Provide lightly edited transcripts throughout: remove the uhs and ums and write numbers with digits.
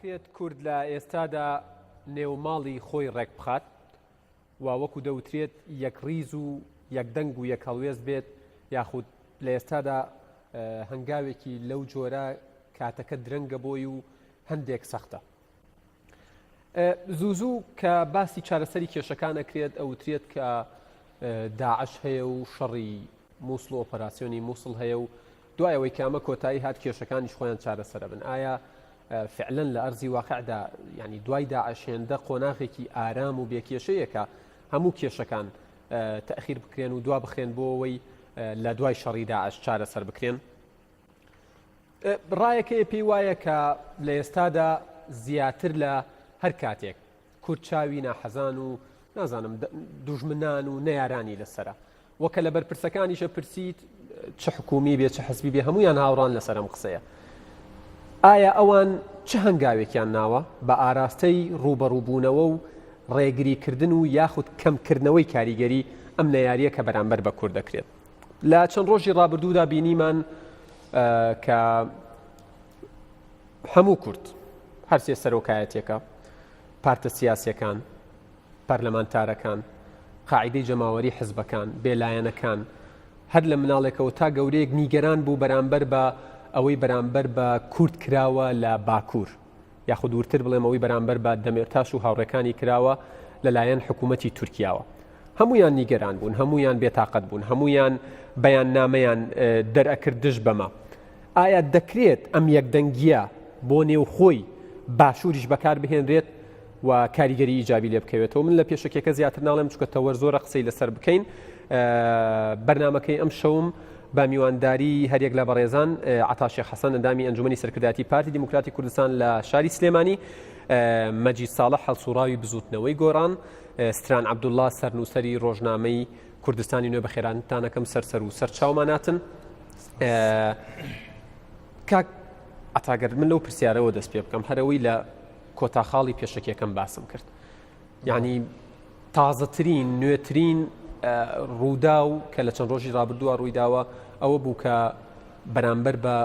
ئەکرێت کورد لە ئێستادا نێوماڵی خۆی ڕێک بخات و وەکو دەوترێت یەکڕیز و یەکدەنگ و یەکهەڵوێست بێت یاخود لە ئێستادا هەنگاوێکی لەو جۆرە کاتەکە درەنگە بۆی و هەندێک سەختە. زوو زوو کە باسی چارەسەری کێشەکان ئەکرێت ئەوترێت کە داعش هەیە و شەڕی مووسڵ و ئۆپەراسیۆنی مووسڵ هەیە و دوای ئەوەی کە ئەمە کۆتایی هات کێشەکانیش خۆیان چارەسەرە بن ئایا فعلەن لە ئەرزی واقعدا ینی دوای داعش هێندە قۆناغێکی ئارام و بێکێشەیەکە هەموو کێشەکان تەخیر بکرێن و دوا بخرێن بۆ ئەوەی لە دوای شەڕی داعش چارەسەر بکرێن ڕایەکەیە پێی وایە کە لە ئێستادا زیاتر لە هەر کاتێک کورد چاوی ناحەزان و نازانم دوژمنان و نەیارانی لەسرە وەکە لە بەرپرسەکانیشە پرسیت چ حکومی بێ چ حزبی بێ هەمویان هاوڕان لەسەر ئەم قسەیە ئایا ئەوان چ هەنگاوێکیان ناوە بە ئاراستەی ڕووبەڕووبوونەوە و ڕێگریکردن و یاخود کەمکردنەوەی کاریگەری ئەم نەیاریە کە بەرامبەر بە کورد دەکرێت لە چەند ڕۆژی ڕابردوودا بینیمان کە هەموو کورد هەرسێ سەرۆکایەتەکە پارتە سیاسەکان پەرلەمانتارەکان قاعدەی جەماوەری حزبەکان بێلایەنەکان هەر لە مناڵێکەوە تا گەورەیەک نیگەران بوو بەرامبەر بە ئەوەی بەرامبەر بە کورد کراوە لە باکوور یاخود وردتر بڵێم ئەوەی بەرامبەر بە دەمێرتاش و هاوڕێکانی کراوە لەلایەن حکوومەتی تورکیاوە. هەمویان نیگەران بوون، هەمویان بێتاقەت بوون، هەمویان بەیاننامەیان دەرئەکرد دژ بەمە. ئایا دەکرێت ئەم یەکدەنگییە بۆ نێوخۆی باشووریش بەکار بهێنرێت و کاریگەری ئیجابی لێ بکەوێتەوە؟ من لە پێشەکیەکە زیاتر ناڵێم چونکە تەوەر زۆرە قسەی لەسەر بکەین. بەرنامەکەی ئەمشەوم بە میوانداری هەریەک لە بەڕێزان عەتا شێخ حەسەن ئەندامی ئەنجومەنی سەرکردایەتی پارتی دیموکراتی کوردستان لە شاری سلێمانی، مەجید ساڵح هەڵسوڕاوی بزوتنەوەی گۆڕان، ستران عەبدوڵڵا سەرنووسەری ڕۆژنامەی کوردستانی نوێ بەخێرانتانەکەم سەر سەر و سەر چاوماناتن. کاک عەتاگەر من لەو پرسیارەوە دەست پێ بکەم هەرەوەی لە کۆتا خاڵی پێشەکیەکەم باسم کرد یعنی تازەترین نوێترین ڕووداو کە لە چەند ڕۆژی ڕابردووە ڕوویداوە ئەوە بوو کە بەرامبەر بە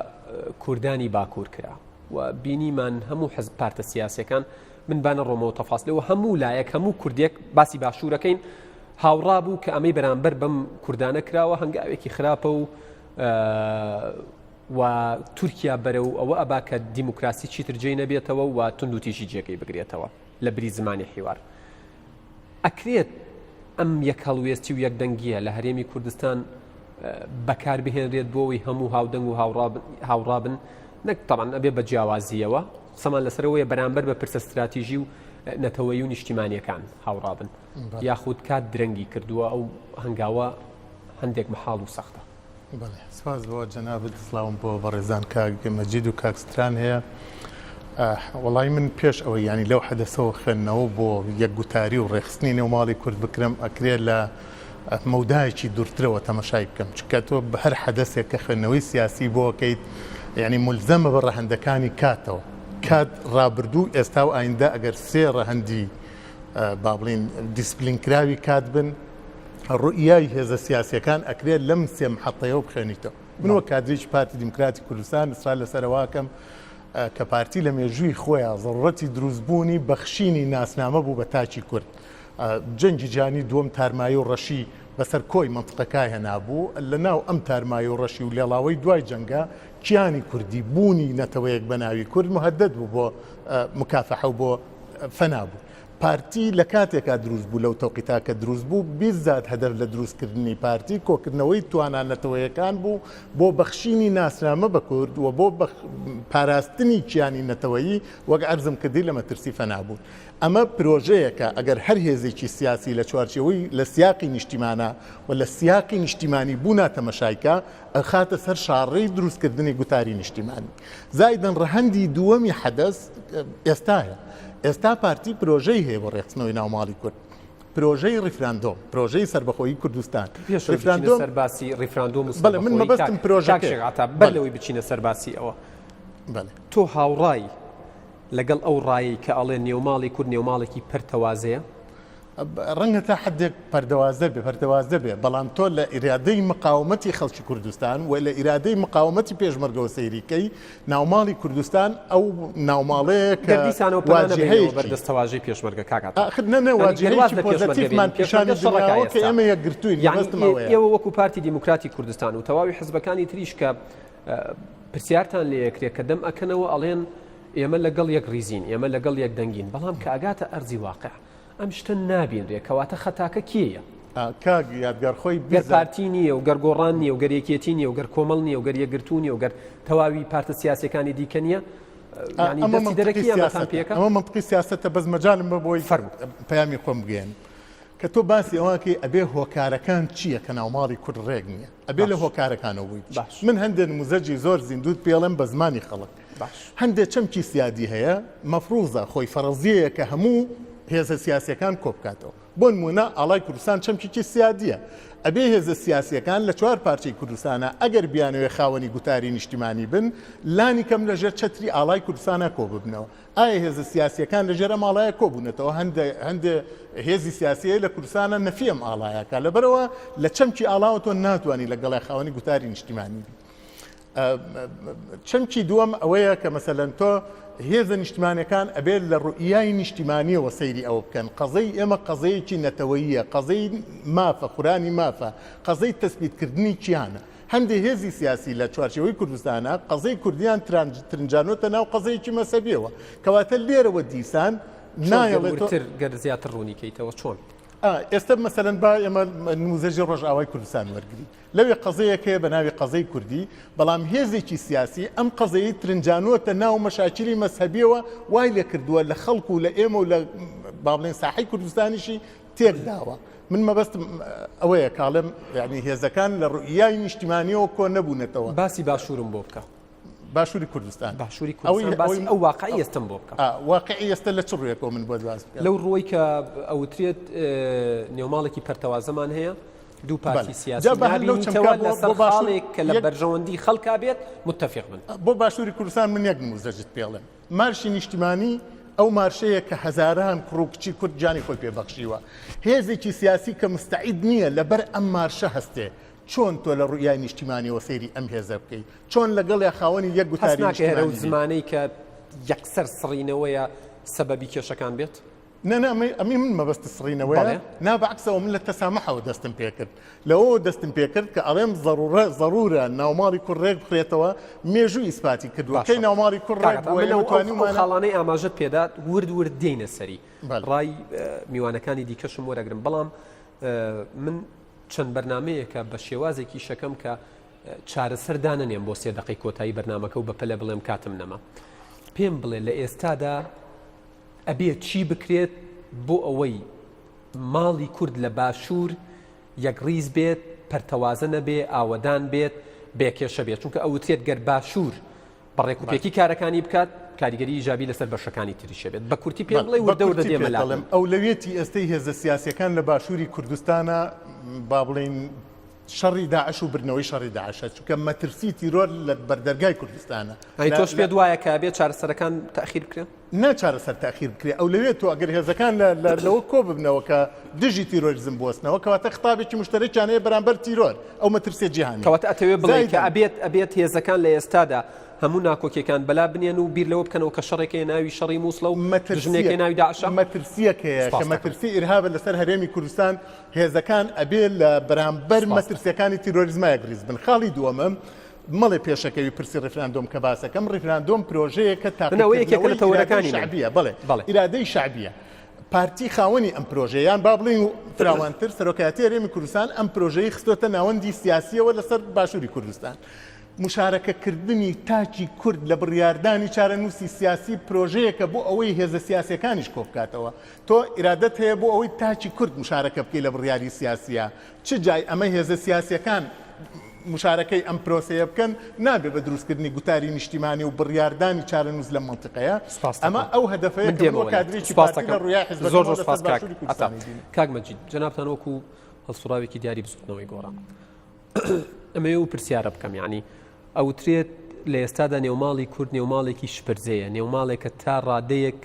کوردانی باکوور کرا و بینیمان هەموو حزب پارتە سیاسەکان من بانە ڕۆمەوە تەفاسلەوە هەموو لایەک هەموو کوردێک باسی باشوورەکەین هاوڕا بوو کە ئەمەی بەرامبەر بەم کوردانە کراوە هەنگاوێکی خراپە و و تورکیا بەرەو ئەوە ئەبا کە دیموکراسی چیتر جێی نەبێتەوە و توندوتیژی جێگەی بگرێتەوە لە بری زمانی حیوار. ئەکرێت ئەم یەک هەڵوێستی و یەکدەنگییە لە هەرێمی کوردستان بەکار بهێنرێت بۆ ئەوەی هەموو هاودەنگ و هاوڕابن نەک تەبعەن ئەبێ بە جیاوازییەوە قسەمان لەسەرەوەیە بەرامبەر بە پرسە ستراتیژی و نەتەوەیی و نیشتیمانیەکان هاوڕابن یاخود کات درەنگی کردووە ئەو هەنگاوە هەندێک مەحاڵ و سەختە. بەڵێ سپاس بۆ جەنابت سڵاوم بۆ بەڕێزان کاک مەجید و کاک ستران هەیە وەڵی من پێش ئەوەی ینی لەو حەدەسەوە خوێندنەوە بۆ یەک گوتاری و ڕێخستنی نێو ماڵی کورد بکرم ئەکرێ لە مەودایەکی دوورترەوە تەمەشای بکەم چکە تۆ بە هەر حەدەسێک کە خوێندنەوەی سیاسی بۆکەیت یعنی ملزەمە بە ڕەهەندەکانی کاتەوە کات ڕابردوو ئێستا و ئایندە ئەگەر سێ ڕەهەندی با بڵین دیسپلین کراوی کات بن ڕوئیای هێزە سیاسیەکان ئەکرێت لەم سێ محەتەیەوە بخوێنیتەوە. من وەک کادرێکی پارتی دیموکراتی کوردستان ئیسرار لەسەر ئەوە ئەکەم کە پارتی لە مێژووی خۆیا زەڕورەتی دروستبوونی بەخشینی ناسنامە بوو بە تاکی کورد. جەنگی جیهانی دووەم تارمایی و ڕەشی بەسەر کۆی مەنتقەکا هێنابوو. لە ناو ئەم تارمایی و ڕەشی و لێڵاوەی دوای جەنگە کیانی کوردی، بوونی نەتەوەیەک بە ناوی کورد موهەدەد بوو بۆ مکافەحە و بۆ فەنا بوو. پارتی لە کاتێکا دروست بوو لەو تەوقیتا کە دروست بوو بیزات هەدەف لە دروست کردنی پارتی کۆکردنەوەی توانا نەتەوەیەکان بوو بۆ بەخشینی ناسنامە بە کورد و بۆ پاراستنی کیانی نەتەوەیی وەک عەرزم کردی لە مەترسی فەنا بوون. ئەمە پرۆژەیەکە ئەگەر هەر هێزێکی سیاسی لە چوارچێوەی لە سیاقی نیشتیمانا و لە سیاقی نیشتیمانی بوونا تەمەشای کا ئەخاتە سەر شاڕێی دروستکردنی گوتاری نیشتیمانی. زایدەن ڕەهەندی دووەمی حەدەس ئێستایە. ئێستا پارتی پرۆژەی هەیە بۆ ڕێکخستنەوەی ناو ماڵی کورد. پرۆژەی ڕیفراندۆم، پرۆژەی سەربەخۆیی کوردستان. پێش ئەوەی بچینە سەر باسی ڕیفراندۆم و بەڵێ من سەربەخۆیی مەبەستم کاک پرۆژەکەیە. شێخ عەتا بەر بەڵێ. لەوەی بچینە سەر باسی ئەوە بەڵێ. تۆ هاوڕای لەگەڵ ئەو ڕایەی کە ئەڵێ نێوماڵی کورد نێوماڵێکی پەرتەوازەیە؟ ڕەنگە تا حدێک پەردەوازە بێ پەردەوازە بێ بەڵام تۆ لە ئیرادەی مقاومەتی خەڵکی کوردستان و لە ئیرادەی مقاومەتی پێشمەرگەوە سەیریکەی ناوماڵی کوردستان ئەو ناوماڵەیە کە دیسانەوە واجهەیەکی بەردەستەواژەی پێشمەرگە کاک عەتا. ئاخر نە نە واجهەیەکی پۆزەتیڤمان پیشانی دنیاوە کە ئێمە یەکگرتووین مەبەستم ئەوەیە. ئێوە وەکو پارتی دیموکراتی کوردستان و تەواوی حزبەکانی تریش کە پرسیارتان لێ ئەکرێ کە دەم ئەکەنەوە ئەڵێن ئێمە لەگەڵ یەک ڕیزین ئێمە لەگەڵ یەک دەنگین بەڵام کە ئەگاتە ئەرزی واقع ئەم شتە نابینرێ کەواتە خەتاکە کێیە؟ کاک یادگار خۆی گەر پارتی نییە و گەر گۆڕان نییە و گەر یەکێتی نییە و گەر کۆمەڵ نییە و گەر یەکگرتوو نییە و گەر تەواوی پارتە سیاسیەکانی دیکە نییە ئەمە منطقی سیاستە بەس مەجالم بە بۆی فەرموو پەیامی خۆم بگەێن کە تۆ باسی ئەوەکەی ئەبێ هۆکارەکان چییە کە ناوماڵی کورد ڕێک نییە ئەبێ لە هۆکارەکانەوە بووی باش من هەندێک نموزەجی زۆر زیندوت پێڵێم بە زمانی خەڵک باش هەندێک چەمکی سیادی هەیە مەفروزە خۆی فەرەزیەیە کە هەموو هێزە سیاسیەکان کۆبکاتەوە بۆ نمونە ئاڵای کوردستان چەمکێکی سیادیە ئەبێ هێزە سیاسیەکان لە چوار پارچەی کوردستانە ئەگەر بیانەوێ خاوەنی گوتاری نیشتیمانی بن لانی کەم لەژێر چەتری ئاڵای کوردستانە کۆببنەوە ئایا هێزە سیاسیەکان لەژێر ئەم ئاڵایە کۆبوونەتەوە؟ هەندێ هەندێ هێزی سیاسی هەیە لە کوردستانە نەفی ئەم ئاڵایە کا لەبەرەوە لە چەمکی ئاڵاوە تۆ ناتوانانی لەگەڵی خاوەنی گوتاری نیشتیمانی بی. چەمکی دووەم ئەوەیە کە مەسەلەن تۆ هێزە نیشتمانەکان ئەبێت لە ڕوئیای نیشتیمانیەوە سەیری ئەوە بکەن قەزەی ئێمە قەزەیەکی نەتەوەیە قەزەی مافە خورانی مافە قەزەی تەسبیتکردنی کیانە هەندێ هێزی سیاسی لە چوارچێوەی کوردستانا قەزەی کوردیان ترنجانۆتە ناو قەزەیەکی مەزهەبیەوە. کەواتە لێرەوە دیسان نایەڵێ تۆ. وردتر گەر زیاتر ڕوونی کەیتەوە چۆن؟ ئێستە مەسەلەن با ئێمە نموزەجی ڕۆژئاوای کوردستان وەرگرین. لەوێ قەزەیەک هەیە بە ناوی قەزەی کوردی، بەڵام هێزێکی سیاسی ئەم قەزەیەی ترنجانووەتە ناو مەشاکیلی مەزهەبیەوە وای لێ کردووە لە خەڵک و لە ئێمە و لە با بڵێین ساحەی کوردستانیشی تێک داوە. من مەبەستم ئەوەیە کاڵێم یعنی هێزەکان لە ڕوئیای نیشتیمانیەوە کۆ نەبوونەتەوە. باسی باشوورم بۆ بکە. باشووری کوردستان. باشووری کوردستان باسی ئەو واقعی ئێستەم بۆ بکە. واقعی ئێستە لە چ ڕوویەکەوە من بۆت باس بکەم؟ لەو ڕووەی کە ئەوترێت نێوماڵێکی پەرتەوازەمان هەیە، دوو پارتی سیاسی نابینیتەوە لەسەر خاڵێک کە لە بەرژەوەندی خەڵکا بێت متفق بن. بۆ باشووری کوردستان من یەک نموزەجت پێڵێم. مارشی نیشتیمانی ئەو مارشەیە کە هەزاران کوڕ و کچی کورد گیانی خۆی پێ بەخشیوە. هێزێکی سیاسی کە مستەعید نییە لەبەر ئەم مارشە هەستێ. چۆن تۆ لە ڕوئیای نیشتیمانیەوە سەیری ئەم هێزە بکەی؟ چۆن لەگەڵیا خاوەنی یەک هەست گوتاری ناکەی هەر ئەو نیشتیمانی بی؟ زمانەی کە یەکسەر سڕینەوەیە سەبەبی کێشەکان بێت؟ نا نا ئەمەی ئەمەی من مەبەست سڕینەوەیە بەڵێ. نا بە عەکسەوە من لە تەسامحەوە دەستم پێکرد. لەوەوە دەستم پێکرد کە ئەڵێم زەڕوڕە زەڕوورە ناوماڵی کورد ڕێک بخرێتەوە، مێژوو ئیسپاتی کردووە باشە کەی ناوماڵی کورد کاک ڕێک عەتا بووە من ئێمە ئەو ئەو ئەو توانیومانە خاڵانەی ئاماژەت پێدا ورد ورد دێینە سەری بەڵێ. ڕای میوانەکانی دیکەشم وەرەگرم بەڵام من چەند بەرنامەیەکە بە شێوازێک ئیشەکەم کە چارەسەر دانەنێم بۆ سێ دەقەی کۆتایی بەرنامەکە و بەپەلە بڵێم کاتم نەما پێم بڵێ لە ئێستادا ئەبێ چی بکرێت بۆ ئەوەی ماڵی کورد لە باشوور یەکڕیز بێت، پەرتەوازە نەبێ، ئاوەدان بێت، بێ کێشە بێت، چونکە ئەوترێت گەر باشوور بە ڕێکوپێکی کارەکانی بکات، کاریگەری ئیجابی لەسەر بەشەکانی تریش هەبێت. بە کورتی پێم بڵێ، بە وردە وردە کورتی دێمە پێت لات دەڵێم، من. ئەولەویەتی ئێستەی هێزە سیاسییەکان لە باشووری کوردستانە، با بڵێین شەڕی داعش و بردنەوەی شەڕی داعشە، چونکە مەترسی تیرۆر لە بەردەرگای کوردستانە. ئەی تۆش پێت وایە کە ئەبێ چارەسەرەکان تەئخیر بکرێن؟ نا چارەسەر تاخیر بکرێ ئەولەوێت تۆ ئەگەر هێزەکان لە لەوە کۆ ببنەوە کە دژی تیرۆریزم بوەستنەوە کەواتە خطابێکی مشتەرەکیان هەیە بەرامبەر تیرۆر ئەو مەترسیە جیهانیە کەواتە ئەتەوێ بڵێی کە زایدەن ئەبێت ئەبێت هێزەکان لە ئێستادا هەموو ناکۆکیەکان بەلا بنێن و بیر لەوە بکەنەوە کە شەڕێک هەیە ناوی شەڕی موسڵە و دوژمنێک مەترسیەک هەیە ناوی داعشە؟ مەترسیەک هەیە کە سپاس دەکەم. مەترسی ئیرهابە لەسەر هەرێمی کوردستان هێزەکان ئەبێ لە بەرامبەر سپاس دەکەم. مەترسیەکانی تیرۆریزما یەکڕیز بن خاڵی دووەمم مەڵێ پێشەکەوی پرسی ڕیفراندۆم کە باسەکەم ڕیفراندۆم پرۆژەیەکە من ئەوە یەکێکە لە تاقیکردنەوەی ئیرادەی تەوەرەکانی من شەعبیە بەڵێ بەڵێ. ئیرادەی شەعبیە پارتی خاوەنی ئەم پرۆژەیە یان با بڵێین فراوانتر سەرۆکایەتی هەرێمی کوردستان ئەم پرۆژەی خستۆتە ناوەندی سیاسیەوە لەسەر باشووری کوردستان مشارەکەکردنی تاکی کورد لە بڕیاردانی چارەنووسی سیاسی پرۆژەیەکە بۆ ئەوەی هێزە سیاسیەکانیش کۆبکاتەوە تۆ ئیرادەت هەیە بۆ ئەوەی تاکی کورد مشارەکە بکەی لە بڕیاری سیاسیە چ جای ئەمە هێزە سیاسیەکان مشارەکەی ئەم پرۆسەیە بکەن، نابێ بە دروستکردنی گوتاری نیشتیمانی و بڕیاردانی چارەنووس لەم مەنتیقەیە، سپاست ئەمە دەکەم. ئەو هەدەفەیە من کە من دێمەوە وەک لات. کادرێکی سپاست پارتی لە دەکەم. ڕویای زۆر حیزبەکەمەوە زۆر لەسەر سپاس کاک باشووری عەتا. کوردستانی بینیم. کاک مەجید، جەنابتان وەکوو هەڵسوڕاوێکی دیاری بزووتنەوەی گۆڕان، ئەمەوێ ئەو پرسیارە بکەم، یانی ئەوترێت لە ئێستادا نێوماڵی کورد نێوماڵێکی شپرزەیە، نێوماڵێکە تا ڕادەیەک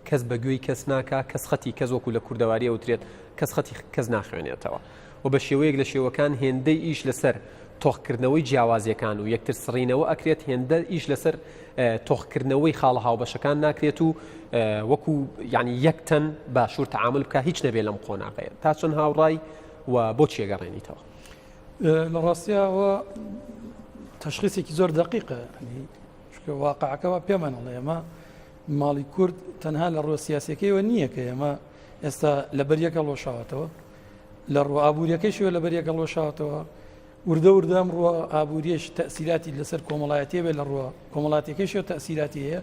کەس بە گوێی کەس ناکا، کەس خەتی کەس وەکو لە کوردەواری ئەوترێت کەس خەتی کەس ناخوێنێتەوە و بە شێوەیەک لە شێوەکان هێندەی ئیش لەسەر تۆخکردنەوەی جیاوازیەکان و یەکتر سڕینەوە ئەکرێت هێندە ئیش لەسەر تۆخکردنەوەی خاڵە هاوبەشەکان ناکرێت و وەکو یعنی یەک تەن باشوور تەعامل بکە هیچ نەبێ لەم قۆناغەیە تا چەند هاوڕای و بۆ چیەگەڕێنیتەوە؟ لە ڕاستیەوە تەشخیسێکی زۆر دقیقە چونکە واقعەکە وا پێمان ئەڵێ ئێمە ماڵی کورد تەنها لە ڕووە سیاسەکەیەوە نییە کە ئێمە ئێستا لەبەر یەک هەڵوەشاوەتەوە لە ڕووە ئابوووریەکەیشەوە لەبەر یەک هەڵوەشاوەتەوە وردە وردە ئەم ڕووە ئابووریش تەسیراتی لەسەر کۆمەڵایەتی بێ لە ڕووە کۆمەڵاتیەکەیشەوە تەسیراتی هەیە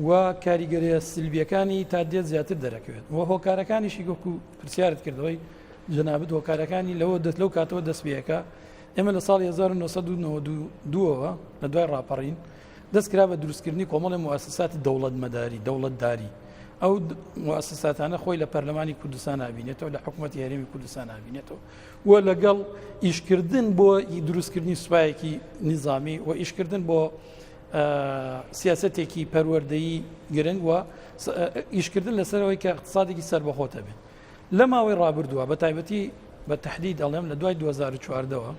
و کاریگەریە سلبیەکانی تا دێت زیاتر دەرەکەوێت و هۆکارەکانیشی وەکو پرسیارت کردەوەی جەنابت هۆکارەکانی لەوە دەست لەو کاتەوە دەست پێەکە ئێمە لە ساڵی 1992ەوە لە دوای ڕاپەڕین دەست کرا بە دروستکردنی کۆمەڵی موسساتی دەوڵەت مەداری دەوڵەتداری ئەو موسساتانە خۆی لە پەرلەمانی کوردستان نبینێتەوە لە حکوومەتتی هەرێمی کوردستان نبینێتەوە و لەگەڵ ئیشکردن بۆ دروستکردنی سوپایەکی نیزامی و ئیشکردن بۆ سیاستێکی پەروەردەیی گرنگ و ئیشکردن لەسەرەوەی کە اقتصادێکی سەربەخۆتە بێت لە ماوەی ڕابردووە بە تایبەتی بە تەحدید ئەڵێم لە دوای 2014ەوە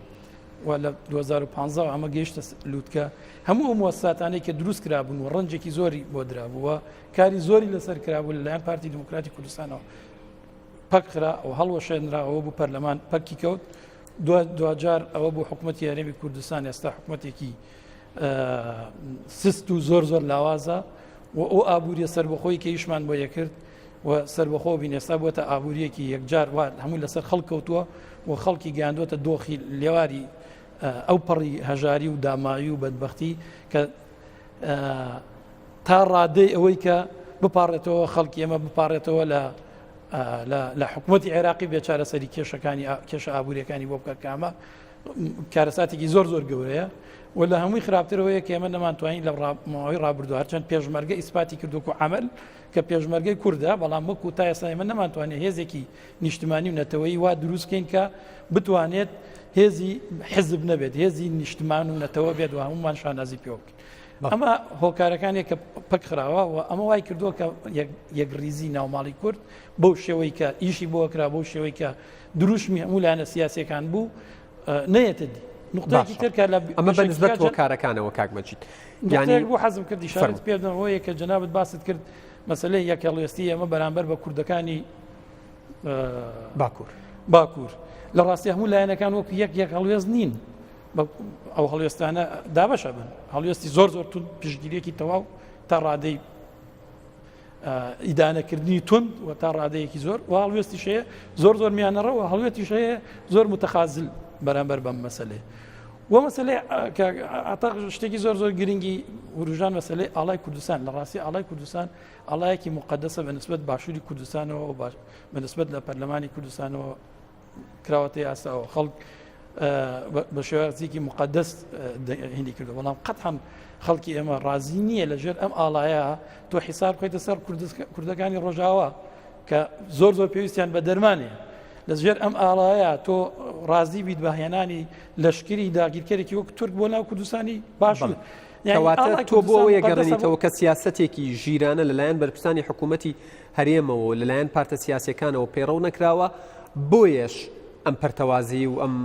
و لە 2015 ئەمە گەیشتە لووتکە هەموو ئەو موەسساتانەی کە دروست کرابوون و ڕەنجێکی زۆری بۆ درابووە کاری زۆری لەسەر کرابوو لەلایەن پارتی دیموکراتی کوردستانەوە پەک خرا و هەڵوەشێنراوە بوو پەرلەمان پەکی کەوت دواجار ئەوە بۆ حکوومەتتی هەرێمی کوردستان ئێستا حکوومەتێکی سست و زۆر زۆر لاوازە و ئەو ئابووریە سربەخۆی کە ئیشمان بۆ یەکرد و سەربەخۆ بین ئێستا بووەتە ئابووریەکی یەکجار وا هەموو لەسەر خەڵک کەوتووە و خەڵکی گەیاندووەتە دۆخی لێواری ئەو پەڕی هەژاری و داماوی و بەدبەختی کە تا ڕادەی ئەوەی کە بپارڕێتەوە خەڵکی ئێمە بپارڕێتەوە لە لە حکوومەتتی عێراقی بێ چارەسەری کێشەکانی کێشە ئابووریەکانی بۆ بکە کامە کارەساتێکی زۆر زۆر گەورەیە و لە هەمووی خراپترەوەیە کە ئێمە نەمانتوانین لە ماوەی ڕابردوو هەرچەند پێشمەرگە ئیسپاتی کردووە و عمل کە پێشمەرگەی کوردە، بەڵام وەکو تا ئێستا ئێمە نەمانتوانێت هێزێکی نیشتمانی و نەتەوەیی وا دروست بکەین کە بتوانێت هێزی حزب نەبێت، هێزی نیشتمان و نەتەوە بێت و هەمومان شانازی پێوە بکەین. ئەمە هۆکارەکانێک کە پەک خراوە و ئەمە وای کردووە کە یەکڕیزی ناوماڵی کورد بەو شێوەی کە ئیشی بۆ کرا بەو شێوەی کە دروشمی هەموو لایەنە سیاسیەکان بوو نەیەتە دی. نقطەیەکی تر کە لە ئەمە بە نسبەت هۆکارەکانەوە کاک مەجید یانی بۆ حەزم کرد ئیشارەت پێ بدەم ئەوەیە کە جەنابت باست کرد مەسەلەی یەک هەڵوێستی ئێمە بەرامبەر بە کوردەکانی باکوور باکوور لە ڕاستی هەموو لایەنەکان وەکو یەک یەک هەڵوێست نین ئەو هەڵوێستانە دابەشە بن هەڵوێستی زۆر زۆر تون پشتگیریەکی تەواو تا ڕادەی ئیدانەکردنی توند و تا ڕادەیەکی زۆر و هەڵوێستیش هەیە زۆر زۆر میانەڕە و هەڵوێتیش هەیە زۆر متەخازل بەرامبەر بەم مەسلەیە و مەسلەی شتێکی زۆر زۆر گرنگی وروژان مەسلەی ئاڵای کوردستان لە ڕاستی ئاڵای کوردستان ئاڵایەکی مقدسە بە نسبەت باشووری کوردستانەوە و بە نسبەت لە پەرلەمانی کوردستانەوە کراوەتە یاساوە خەڵک بە شێوازێکی مقدس هندی کردو بەڵام قەت هەم خەڵکی ئێمە ڕازی نییە لەژێر ئەم ئاڵایە تۆ حیساب بخەیتە سەر کوردەکانی ڕۆژاوا کە زۆر زۆر پێویستیان بە دەرمانێ لە ژێر ئەم ئاڵایە تۆ ڕازی بیت بە هێنانی لەشکری داگیرکەرێکی وەک تورک بۆ ناو کوردستانی باشوور کەواتە تۆ بۆ ئەوەیە گەڕێنیتەوە کە سیاسەتێکی ژیرانە لەلایەن بەرپرسانی حکوومەتی هەرێمەوە و لەلایەن پارتە سیاسیەکانەوە پەیڕەو نەکراوە، بۆیەش ئەم پەرتەوازەیی و ئەم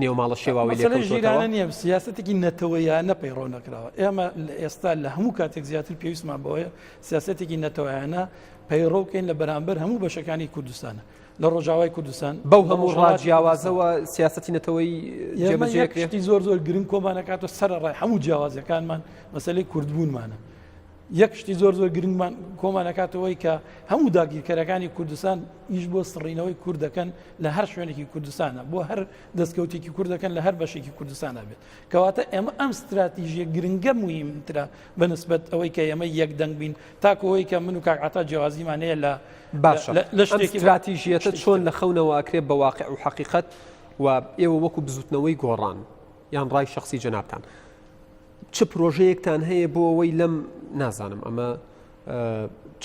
نێوماڵە شێواوەی مەسەلەی ژیرانە نییە، سیاسەتێکی نەتەوەیانە پەیڕەو نەکراوە. ئێمە لە ئێستا لە هەموو کاتێک زیاتر پێویستمان بەوەیە سیاسەتێکی نەتەوەیانە پەیڕەو بکەین لە بەرامبەر هەموو بەشەکانی کوردستانە لە ڕۆژاوای کوردستان بەو هەموو ڕا جیاوازەوە سیاسەتی نەتەوەیی جێبەجێ کرێ. شتی زۆر زۆر گرنگ کۆمانەکاتەوە سەرەڕای هەموو جیاوازیەکانمان مەسەلەی کوردبوونمانە. یەک شتی زۆر زۆر گرنگمان کۆمان ئەکاتەوەی کە هەموو داگیرکەرەکانی کوردستان ئیش بۆ سڕینەوەی کورد دەکەن لە هەر شوێنێکی کوردستانە بۆ هەر دەستکەوتێکی کورد دەکەن لە هەر بەشێکی کوردستانە بێت کەواتە ئێمە ئەم ستراتیژیە گرنگە مهمترە بە نسبەت ئەوەی کە ئێمە یەک دەنگ بین تاکو ئەوەی کە من و کاک عەتا جیاوازیمان هەیە لە باشە لە شتێکی ستراتیژیەتە چۆن لە خەونەوە ئەکرێت بە واقع و حەقیقەت و ئێوە وەکو بزوتنەوەی گۆڕان یان ڕای شخصی جەنابتان چ پرۆژەیەکتان هەیە بۆ ئەوەی لەم نازانم ئەمە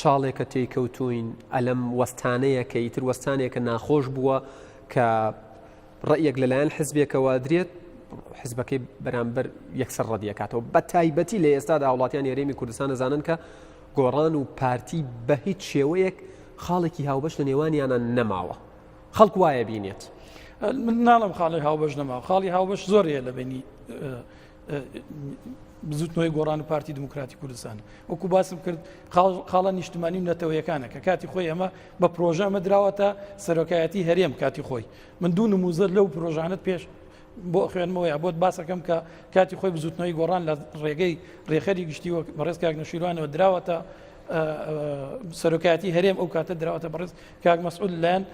چاڵێکە تێیکەوتوین ئەلەم وەستانەیە کە ئیتر وەستانێکە ناخۆش بووە کە ڕێیەک لەلایەن حزبێکەوە درێت حزبەکەی بەرامبەر یەکسەر ڕەدیەکاتەوە بە تایبەتی لە ئێستادا هاوڵاتیان هەرێمی کوردستان دەزانن کە گۆڕان و پارتی بە هیچ شێوەیەک خاڵێکی هاوبەش لە نێوانیانە نەماوە خەڵک وایە بینێت. من ناڵم خاڵی هاوبەش نەماوە خاڵی هاوبەش زۆر هەیە لە بینی بزوتنەوەی گۆڕان و پارتی دیموکراتی کوردستان وەکو باسم کرد خاڵە نیشتمانی و نەتەوەیەکانە کە کاتی خۆی ئەمە بە پرۆژە ئەمە دراوەتە سەرۆکایەتی هەرێم کاتی خۆی من دوو نموزە لەو پرۆژانت پێش بۆ خوێنمەوە یا بۆت باسەکەم کە کاتی خۆی بزوتنەوەی گۆڕان لە ڕێگەی ڕێخەری گشتی وەک بەڕێز کاک نەوشیروانەوە دراوەتە سەرۆکایەتی هەرێم ئەو کاتە دراوەتە بەڕێز کاک مەسعود لایەن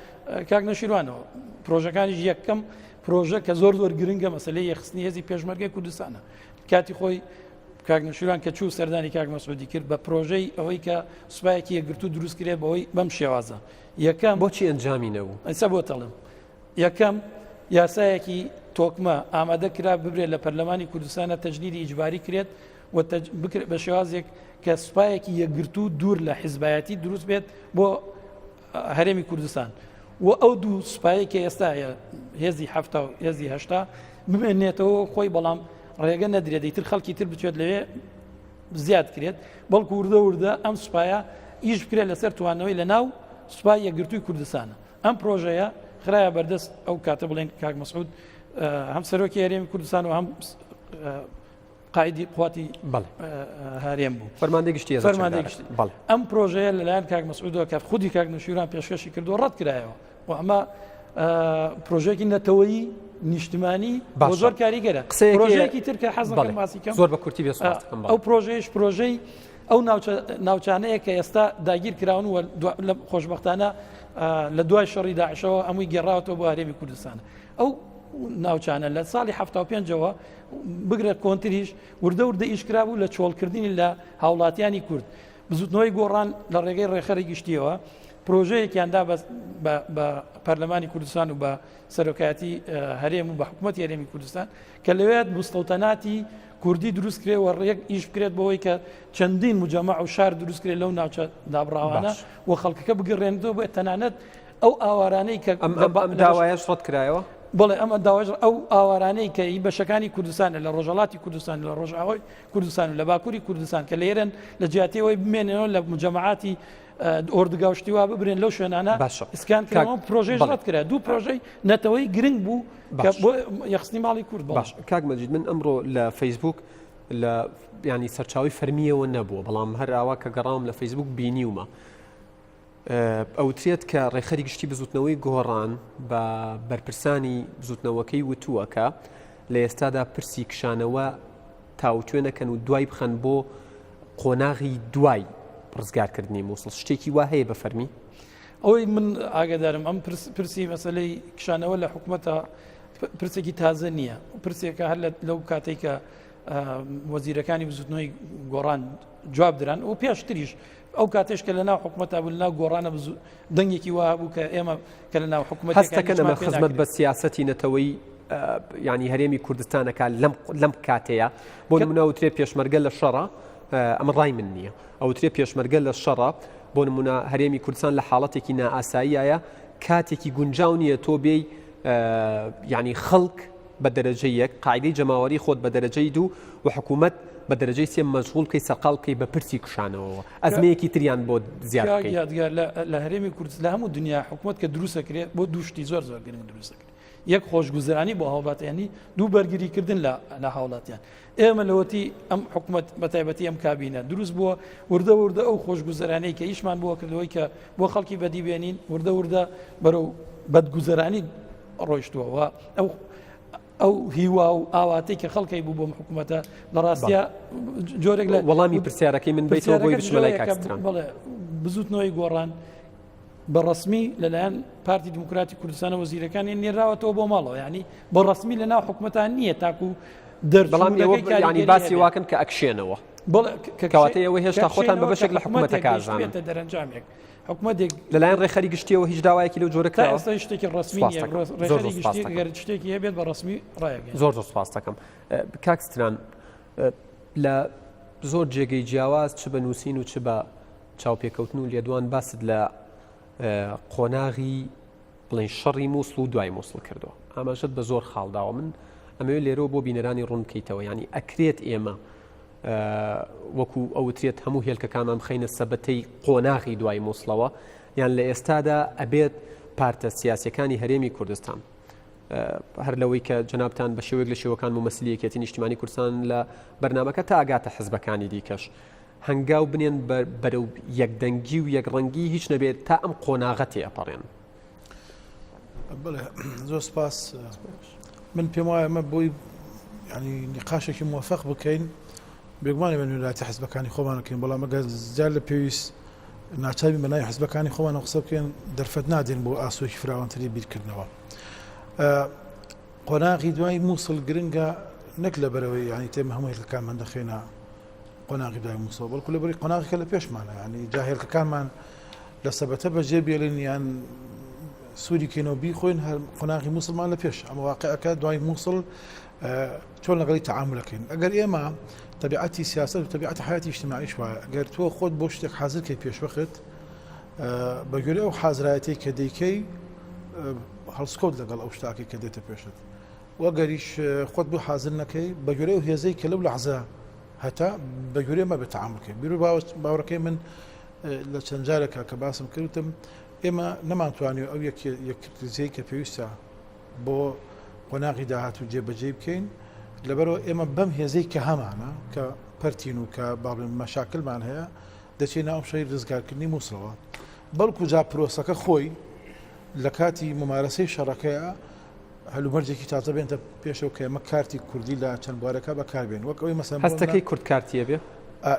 کاک نەوشیروانەوە پرۆژەکانیش یەکەم پرۆژە کە زۆر زۆر گرنگە مەسلەی یەخستنی هێزی پێشمەرگەی کوردستانە کاتی خۆی کاک نەوشیروان کە چوو سەردانی کاک مەسعودی کرد بە پرۆژەی ئەوەی کە سوپایەکی یەکگرتوو دروست کرێت بەوەی بەم شێوازە یەکەم بۆچی ئەنجامی نەبوو؟ ئێستا بۆ تەڵم یەکەم، یاسایەکی تۆکمە ئامادە کرا ببرێت لە پەرلەمانی کوردستانە تەجنیدی ئیجباری کرێت و بکرێت بە شێوازێک کە سوپایەکی یەکگرتوو دوور لە حیزبایەتی دروست بێت بۆ هەرێمی کوردستان و ئەو دوو سوپایە کە ئێستا هەیە هێزی هەفتا و هێزی هەشتا بمێنێتەوە خۆی بەڵام ڕێگە نەدرێت دیتر خەڵکی تر بچێت لەوێ زیاد کرێت بەڵکو وردە وردە ئەم سوپایە ئیش بکرێت لەسەر توانەوەی لە ناو سوپای یەکگرتووی کوردستانە ئەم پرۆژەیە خرایە بەردەست ئەو کاتە بڵێن کاک مەسعود هەم سەرۆکی هەرێمی کوردستان و هەم قایدی قواتی هەرێم بوو فەرماندەی گشتی فەرماندەی گشتی ئەم پرۆژەیە لەلایەن کاک مەسعودەوە کە خودی کاک نەوشیروان پێشکەشی کردو ڕەت کرایەوە و ئەمە پرۆژێکی نەتەوەیی نیشتمانی بۆ زۆر کاریگەرە پرۆژەیەکی تر کە حەز باسی کەم زۆر بە کورتی بێ ئەو پرۆژەیەش پرۆژەی ئەو ناوچانەیە کە ئێستا داگیر کراون و لە خۆشببختانە لە دوای شەڕی داعشەوە ئەمووی گێڕاوەتەوە بۆ هەرێمی کوردستان ئەو ناوچانە لە ساڵی 75ەوە بگرە کۆنتریش وردە وردە ئیش کرابوو لە چۆڵکردنی لە هاوڵاتیانی کورد بزوتنەوەی گۆڕان لە ڕێگەی ڕێخەری گشتیەوە پرۆژەیەکیان دا بە پەرلەمانی کوردستان و بە سەرۆکایەتی هەرێم و بە حکوومەت هەرێمی کوردستان کە لەوێت مستەوتەناتی کوردی دروست کرێ و ڕێک ئیش بکرێت بۆی کە چەندین مجەمەع و شار دروست کرێت لەو ناوچە دابڕاوانە و خەڵکەکە بگەڕێنێتەوە بۆ تەنانەت ئەو ئاوارانەی کە ئەم ئەم داوایەش ڕەت کرایەوە؟ بەڵێ ئەمە داواش ئەو ئاوارانەی کە ئی بەشەکانی کوردستانە لە ڕۆژهەڵاتی کوردستان لە ڕۆژئاوای کوردستان و لە باکووری کوردستان کە لێرەن لە جیاتیەوەی بمێنەوە لە مجەمەعاتی ئۆردوگا و شتی وا ببرێن لەو شوێنانە باشە ئیسکان کاک کراوە پرۆژەیش بەڵێ ڕەت کرا دوو پرۆژەی نەتەوەی گرنگ بوو کە باش بۆ یەخستنی ماڵی کورد بەڵێ باش کاک مەجید من ئەمڕۆ لە فەیسبوک لە ینی سەرچاوی فەرمیەوە نەبووە بەڵام هەر ئاوا کە گەڕاوم لە فەیسبوک بینیومە ئەوترێت کە ڕێکخەری گشتی بزوتنەوەی گۆڕان بە بەرپرسانی بزوتنەوەکەی وتووە کە لە ئێستادا پرسی کشانەوە تاوتوێ نەکەن و دوای بخەن بۆ قۆناغی دوای ڕزگارکردنی مووسڵ شتێکی وا هەیە بە فەرمی؟ ئەوەی من ئاگادارم ئەم پرسی مەسلەی کشانەوە لە حکوومەتە پرسێکی تازە نییە پرسێکە هەر لەو کاتێک کە وەزیرەکانی بزوتنەوەی گۆڕان جواب دران و پێشتریش ئەو کاتێش کە لەناو حکوومەتا بوو لەناو گۆڕانە دەنگێکی وا بوو کە ئێمە کە لەناو حکوومەت هەستەکەن ئەمە خزمەت بە سیاسەتی نەتەوەی ینی هەرێمی کوردستانەکە لەم لەم کاتەیە بۆ نمونە وترێ پێشمەرگە لە شەڕە ئەمە ڕای من نییە ئەوترێ پێشمەرگە لە شەڕە بۆ نمونە هەرێمی کوردستان لە حاڵەتێکی نائاساییایە کاتێکی گونجاو نییە تۆ بێی ینی خەڵک بە دەرەجەی یەک، قاعیدەی جەماوەری خۆت بە دەرەجەی دوو و حکوومەت بە دەرەجەی سێ مەشغوڵ بکەی سەرقاڵ بکەی بە پرسی کشانەوەوە ئەزمەیەکی تریان بۆ زیاد کاک بکەی. یادگار لە لە هەرێمی کوردستان لە هەموو دنیا حکوومەت کە دروست ئەکرێت بۆ دوو شتی زۆر زۆر گرنگ دروست ئەکرێت یەک خۆشگوزەرانی بۆ هاوڵاتیانی دوو بەرگریکردن لە لە هاوڵاتیان ئێمە لەوەتی ئەم حکوومەت بە تایبەتی ئەم کابینە دروست بووە وردە وردە ئەو خۆشگوزەرانەی کە ئیشمان بۆ کردەوەی کە بۆ خەڵکی بەدی بێنین وردە وردە بەرەو بەدگوزەرانی ڕۆیشتووە و ئەو ئەو هیوا و ئاواتەی کە خەڵکی بوو بۆم حکوومەتە لە ڕاستە جۆرێک لە وەڵامی پرسیارەکەی من بیتەوە بۆی بچمە لای کاک ستران. بەڵێ بزوتنەوەی گۆڕان بە ڕسمی لەلایەن پارتی دیموکراتی کوردستانە وەزیرەکانی نێراوەتەوە بۆ ماڵەوە ینی بە ڕسمی لە ناو حکوومەتان نییە تاکو بەڵام ینی باسی واکەن کە ئەکشێنەوە کەواتە ئێوە هێشتا خۆتان بە بەشێک لە حکوومەتەکە ئازانن. دەرەنجامێک حکومەتێک لەلایەن ڕێکخەری گشتیەوە هیچ داوایەکی لەو جۆرە کراوە؟ تا ئێستا هیچ شتێکی ڕەسمی نییە. ڕێکخەری گشتی ئەگەر شتێکی هەبێت بە ڕەسمی ڕایەگەیەنێت. زۆر زۆر سپاس دەکەم. کاک ستران لە زۆر جێگەی جیاواز چ بە نووسین و چ بە چاوپێکەوتن و لێدوان باست لە قۆناغی بڵێن شەڕی مووسڵ و دوای مووسڵ کردووە ئاماژەت بە زۆر خاڵ داوە من ئەمەوێت لێرەوە بۆ بینەرانی ڕوون بکەیتەوە ینی ئەکرێت ئێمە. وەکو ئەوترێت هەموو هێلکەکانمان بخەینە سەبەتەی قۆناغی دوای مووسڵەوە یان لە ئێستادا ئەبێت پارتە سیاسەکانی هەرێمی کوردستان هەر لەوەی کە جەنابتان بە شێوەیەک لە شێوەکان مومەسلی یەکێتی نیشتیمانی کوردستان لە بەرنمەکە تا ئەگاتە حزبەکانی دیکەش هەنگاو بنێن بەرەو یەکدەنگی و یەکڕەنگی هیچ نەبێت تا ئەم قۆناغە تێئەپەڕێن. بەڵێ زۆر سپاس من پێم وایە ئەمە بۆی ینی نقاشێکی موفق بکەین بێگومان ئێمە نوێنەرایەتی حزبەکانی خۆمان بکەین بەڵام ئەگەر زیاد لە پێویست ناچاری بە ناوی حزبەکانی خۆمان قسە بکەین دەرفەت نادێن بۆ ئاسۆیەکی فراوانتری بیرکردنەوە قۆناغی دوای مووسڵ گرنگە نەک لە بەرەوەی ینی تێمە هەموو هێلکەکانمان دەخێنە قۆناغی دوای مووسڵ بەڵکو لەبەری قۆناغێکە لە پێشمانە ینی جا هێلکەکانمان لە سەبەتە بەجێ بێڵین یان سووری کەینەوە بیخۆین هەر قۆناغی مووسڵمان لە پێش ئەمە واقعەکە دوای مووسڵ چۆن لەگەڵی تەعامولەکەین ئەگەر ئێمە تەبیعەتی سیاست و تەبیعەتی حیاتی ئیجتماعیش وایە ئەگەر تۆ خۆت بۆ شتێک حازر کەی پێشوەخت بە گوێرەی ئەو حازرایەتی کە دەیکەی هەڵسکۆت لەگەڵ ئەو شتاکەی کە دێتە پێشت وەگەریش خۆت بۆ حازر نەکەی بە گوێرەی ئەو هێزەی کە لەو لەحزە هەتا بە گوێرەی مە بە تەعامول بکەی بیر و باوەڕەکەی من لە چەند جارێکا کە باسم کردم ئێمە نەمانتوانی ئەو یەکریزیەی کە پێویستە بۆ قۆناغی داهاتوو جێبەجێی بکەین، لەبەرئەوە ئێمە بەم هێزەی کە هەمانە کە پەرتین و کە با بڵێین مەشاکلمان هەیە دەچینە ناو شەڕی ڕزگارکردنی مووسڵەوە، بەڵکو جا پرۆسەکە خۆی لە کاتی مومارەسەی شەڕەکەیە هەلومەرجێکی تازە بێنتە پێشەوە کە ئێمە کارتی کوردی لە چەند بوارەکە بەکاربێن وەک ئەوەی مەسەن هەستەکەی کورد کارتیە بێ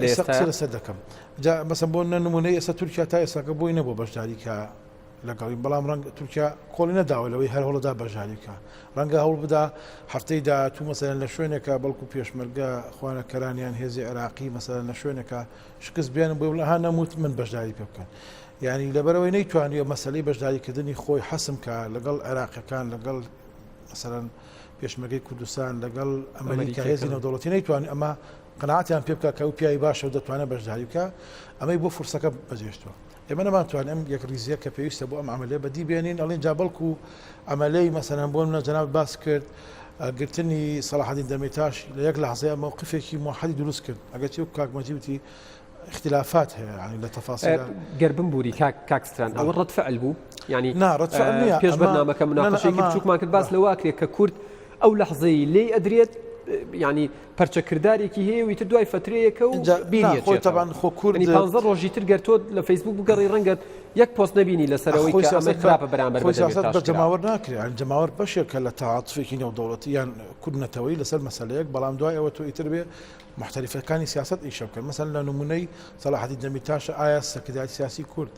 ئێستا قسە لەسەر دەکەم جا مەسەن بۆ نمونەی ئێستا تورکیا تا ئێستاکە بۆی نەبوو بەشداری کە لەگەڵین، بەڵام ڕەنگە تورکیا کۆڵی نەداوە لەوەی هەر هەوڵدا بەشداری بکا. ڕەنگە هەوڵ بدا هەفتەی داهاتوو مەسەلەن لە شوێنێکا بەڵکو پێشمەرگە خوانەکەران یان هێزی عێراقی مەسەلەن لە شوێنێکا شکست بێنن بۆی بڵێن ها نەموت من بەشداری پێ بکەن. یانی لەبەرئەوەی نەیتوانیوە مەسەلەی بەشداریکردنی خۆی حەسم کا لەگەڵ عێراقیەکان لەگەڵ مەسەلەن پێشمەرگەی کوردستان لەگەڵ ئەمریکا هێزی نێودەوڵەتی نەیتوانی ئەمە قەناعەتیان پێ بکا کە ئەو پیاوی باشە و دەتوانێت بەشداری بکا ئەمەی بۆ فرسەکە بەجێشتووە. ئێمە نەمانتوانی ئەم یەکڕیزییە کە پێویستە بۆ ئەم عەمەلیە بەدی بێنین، ئەڵێن جا بەڵکو عەمەلەی مەسەلەن بۆ نمونە جەنابت باس کرد گرتنی سەڵاحەدین دەمیرتاش لە یەک لەحزەیە مەوقفێکی موحەدی دروست کرد ئەگەرچی وەک کاک مەجید وتی اختلافات هەیە یانی لە تەفاسیلە گەر بمبوری کاک کاک ستران ئەوە ڕەد فعل بوو یانی نا ڕەد فعل نییە پێش بەرنامەکە مناقەشەیەکی بچووکمان کرد باس لەوە ئەکرێت کە کورد ئەو لەحزەی لێی ئەدرێت ینی پەرچەکردارێکی هەیە و ئیتر دوای فەترەیەکە و بیری خۆی تەبان خۆ کورد ینی پانزە ڕۆژی تر گەر تۆ لە فەیسبوک بگەڕی ڕەنگە یەک پۆست نەبینی لەسەر ئەوەی خۆی کە ئەمە سیاسەت بە خراپە بەرامبەر خۆی بە سیاسەت دەمیرتاش بە کرا. جەماوەر ناکرێ یانی جەماوەر بەشێکە لە تەعاتوفێکی نێودەوڵەتی یان کورد نەتەوەیی لەسەر مەسەلەیەک بەڵام دوای ئەوە تۆ ئیتر بێ موحتەریفەکانی سیاسەت ئیشە بکەن مەسەلەن لە نمونەی سەلاحەدین دەمیرتاشە ئایا سەرکردایەتی سیاسی کورد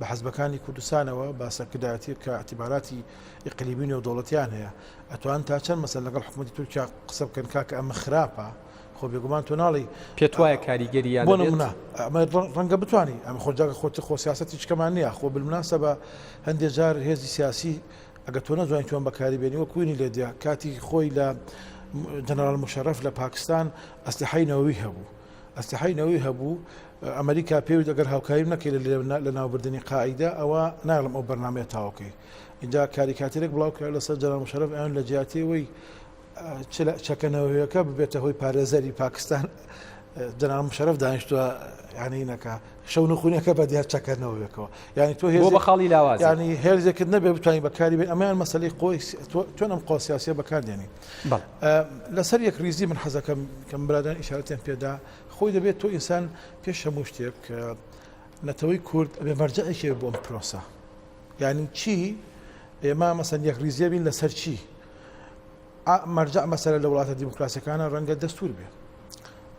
بە حزبەکانی کوردستانەوە بە سەرکردایەتی کە ئیعتیباراتی ئیقلیمی و نێودەوڵەتیان هەیە ئەتوان تا چەند مەسەلەن لەگەڵ حکوومەتی تورکیا قسە بکەن کاکە ئەمە خراپە خۆ بێگومان تۆ ناڵێی پێت وایە کاریگەرییان بۆ نمونە ئەمە ڕەنگە بتانی ئەمە خۆ جاگە خۆت خۆ سیاسەتی چکەمان نییە خۆ بالمناسبە هەندێک جار هێزی سیاسی ئەگە تۆ نەزانانی چۆن بەکاری بێنی وەک وینی لێ دیا کاتی خۆی لە جەنەرال مشەرەف لە پاکستان ئەسلحەی نەوەوی هەبوو ئەسلحەی نەوەوی هەبوو ئەمریکا پێویست ئەگەر هاوکاری نەکەی لە ناوبردنی قاعیدە ئەوە ناڵم ئەو بەرنمەیە تاوکەی اینجا کاریکاتێرێک بڵاو کرا لەسەر جەنرال مشەرەف ئەوان لە جیاتی ئەوەی چەکە نەوەیەکە ببێتە هۆی پارێزەری پاکستان جەنرال مشەرەف دانیشتووە یانی نەکا شەو نخونەکە بە دیار چەکە نەوەیەکەوە یانی تۆ هێز بە خاڵی لاواز ینی هێزێکت نەبێ بتوانین بەکاری بێن ئەمەیان مەسلەی قۆی چۆن ئەم قۆ سیاسیە بەکاردێنی لەسەر یەک ریزی من حەزەکەم کەم برادان ئیشارەتیان پێدا خۆی دەبێت تۆ ئینسان پێش هەموو شتێک نەتەوەی کورد ئەبێ مەرجەعێکی بۆ ئەم پرۆسە یانی چی ئێمە مەسەن یەکڕیزیە بین لەسەر چی مەرجع مەسەلە لە وڵاتە دیموکراسیەکانە ڕەنگە دەستور بێ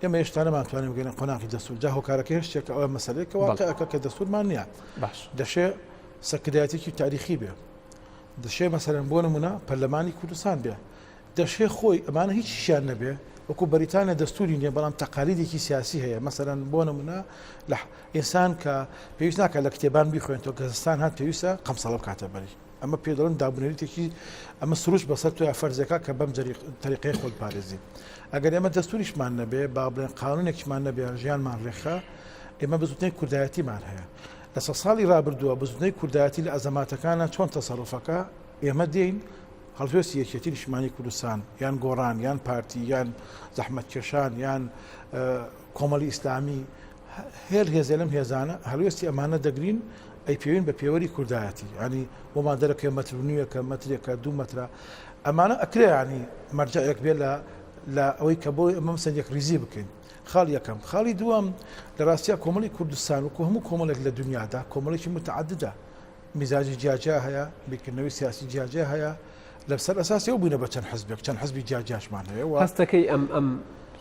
ئێمە هێشتا نەمانتوانین بگەینە قۆناغی دەستور جا هۆکارەکە هێشتێکە ئەوە مەسەلەیە کە واقعەکە کە دەستورمان نییە باش دەشێ سەرکردایەتێکی تاریخی بێ دەشێ مەسەلەن بۆ نمونە پەرلەمانی کوردستان بێ دەشێ خۆی ئەمانە هیچیشیان نەبێ وەکو بەریتانیا دەستوری نییە بەڵام تەقالیدێکی سیاسی هەیە مەسەلەن بۆ نمونە لە ئینسان کە پێویست ناکات لە کتێبان بیخوێنێتەوە کە زستان هات پێویستە قەمسەڵە بکاتە بەری ئەمە پێ دەڵێن دابونەریتێکی ئەمە سروش بەسەر تۆیا فەرزەکە کە بەم تەریقەی خۆت پارێزی ئەگەر ئێمە دەستوریشمان نەبێ با بڵێن قانونێکیشمان نەبێ ژیانمان ڕێکخا ئێمە بزوتنەی کوردایەتیمان هەیە لە سە ساڵی رابردووە بزوتنەی کوردایەتی لە ئەزەماتەکانە چۆن تەسەروفەکە ئێمە دێین. هەڵوێستی یەکێتی نیشتمانی کوردستان یان گۆڕان یان پارتی یان زەحمەتکێشان یان کۆمەڵی ئیسلامی هێر هێزێ لەم هێزانە هەڵوێستی ئەمانە دەگرین ئەی پێوین بە پێوەری کوردایەتی ینی بۆمان دەرەکەی مەتر و نیوێکە مەترێکە دوو مەترە ئەمانە ئەکرێ ینی مەرجعێک بێ لە لە ئەوەی کە بۆی ئەمە مەسەن یەک ریزی بکەین خاڵ یەکەم خاڵی دووەم لە ڕاستیا کۆمەڵی کوردستان وەکو هەموو کۆمەڵێک لە دنیادا کۆمەڵێکی متعددە میزاجی جیاجیا هەیە، بیرکردنەوەی سیاسی جیاجیا هەیە، لەسەر ئەساسی ئەو بووینە بە چەند حزبێک، چەند حزبی جیاجیاشمان هەیە و هەستەکەی ئەم ئەم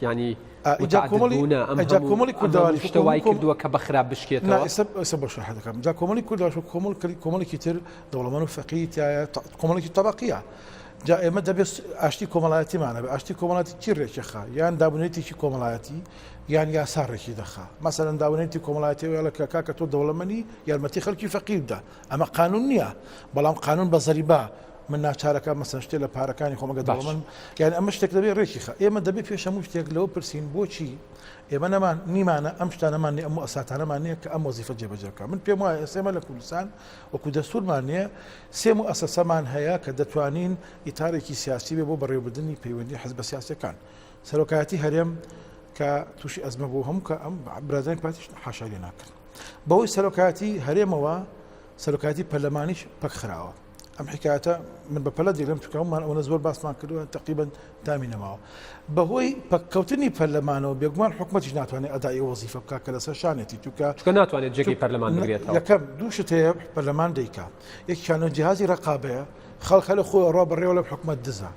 یانی ئینجا کۆمەڵی متعددبوونە ئەم ئینجا هەموو کۆمەڵی ئەم هەموو کوردەواریش شتە وەکو وای هەموو کۆم کردووە کە بە خراپ نا بشکێتەوە؟ ئێستا ئێستا بۆ شەرح دەکەم جا کۆمەڵی کوردەواریش وەکو کۆمەڵ کۆمەڵێکی تر دەوڵەمەند و فەقیری تیایە کۆمەڵێکی تەبەقییە جا ئێمە دەبێت ئاشتی کۆمەڵایەتیمان هەبێ ئاشتی کۆمەڵایەتی چی ڕێکی خا یان دابونەریتێکی کۆمەڵایەتی یان یاسا ڕێکی دەخا مەسەلەن دابونەریتی کۆمەڵایەتی ئەوەیە کە کاکە تۆ دەوڵەمەنی یارمەتی خەڵکی فەقیر بدە ئەمە قانون نییە بەڵام قانون بە زەریبا من ناچارەکە مەسەن شتێ لە پارەکانی خۆمەگە دەوڵەمەند یان ئەمە شتێک دەبێ ڕێکی خە ئێمە دەبێ پێش هەموو شتێک لەوە پرسین بۆچی ئێمە نەمان نیمانە ئەم شتانەمان نیە ئەم موئەسساتانەمان نییە کە ئەم وەزیفە جێبەجێ بکە من پێم وایە ئێستا ئێمە لە کوردستان وەکو دەستورمان نییە سێ موئەسەسەمان هەیە کە دەتوانین ئیتارێکی سیاسی بێ بۆ بەڕێوەبردنی پەیوەندی حزبە سیاسیەکان. سەرۆکایەتی هەرێم کە تووشی ئەزمە بوو هەموو کە ئەم برادەرانی پارتیش حاشای لێ ناکەن. بەهۆی سەرۆکایەتی هەرێمەوە سەرۆکایەتی پەرلەمانیش پەک خراوە. ئەم حکایەتە من بە پەلە دەیڵێم چونکە هەموومان ئەوەنە زۆر باسمان کردووە تەقریبەن تامی نەماوە. بەهۆی پەککەوتنی پەرلەمانەوە بێگومان حکومەتیش ناتوانێت ئەدای ئەو وەزیفە بکات کە لەسەر شانێتی چونکە چونکە ناتوانێت جێگەی پەرلەمان بگرێتەوە. یەکەم دوو شت هەیە پەرلەمان دەیکا یەکیان جیهازی ڕقابەیە خەڵک هەر لە خۆی ڕا بەڕێوە لەم حکومەت دزە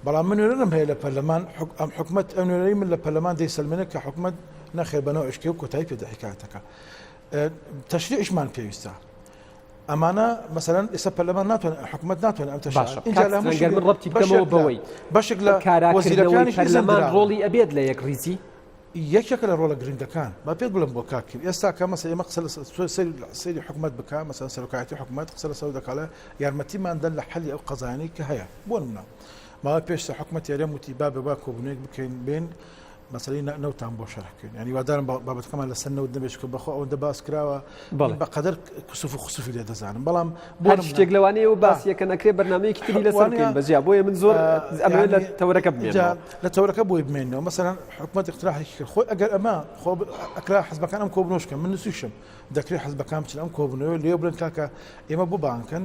بەڵام من نوێنەرم هەیە لە پەرلەمان ئەم حکومەت ئەم نوێنەری من لە پەرلەمان دەیسەلمێنێت کە حکومەت نەخێر بەنەوە ئەشکێ و کۆتایی پێ حکایەتەکە تەشریعیشمان پێویستە ئەمانە مەسەلەن ئێستا پەرلەمان ناتوانێت حکومەت ناتوانێت ئەم تەشریع باشە ئینجا لە کاک هەموو گەر من شتێک ڕەبتی بکەمەوە بەشێک لە بەوەی بەشێک لە کاراکردنەوەی وەزیرەکانیش ئیزن پەرلەمان دراون ڕۆڵی ئەبێت لە یەکڕیزی؟ یەکێکە لە ڕۆڵە گرنگەکان با پێت بڵێم بۆ کاک کیم ئێستا کە مەسەلەن ئێمە قسە لەسەر سەیری سەیری حکومەت بکە مەسەلەن سەرۆکایەتی حکومەت قسە لەسەر دەکا یارمەتیمان دەن لە حەلی ئەو قەزایانەی کە هەیە بۆ نمونە ماوەی پێش حکومەت هەرێم وتی با بێ با کۆبوونەوەیەک بکەین بێن مەسەلەی نەوتان بۆ شەرح بکەین یانی هیوادارم بابەتەکەمان لەسەر نەوت نەبێت چونکە بەخۆ ئەوەندە باس کراوە بەڵێ بە قەدەر کسوف و خسوفی لێ دەزانم بەڵام بۆ هەر شتێک لەوانەیە و باسیەکە نەکرێ بەرنمەیەکی تری لەسەر بکەین بەجیا بۆیە من زۆر ئەمەوێت لە تەوەرەکە بمێنەوە لە تەوەرەکە بۆی بمێنەوە مەسەلەن حکومەت اقتراحێکی کرد خۆی ئەگەر ئەمە خۆ ئەکرا حزبەکان ئەم کۆبنەوەش بکەن من نووسیشم دەکرێت حزبەکان بچن ئەم کۆبنەوە لێ بڵێن کاکە ئێمە بۆ بانکن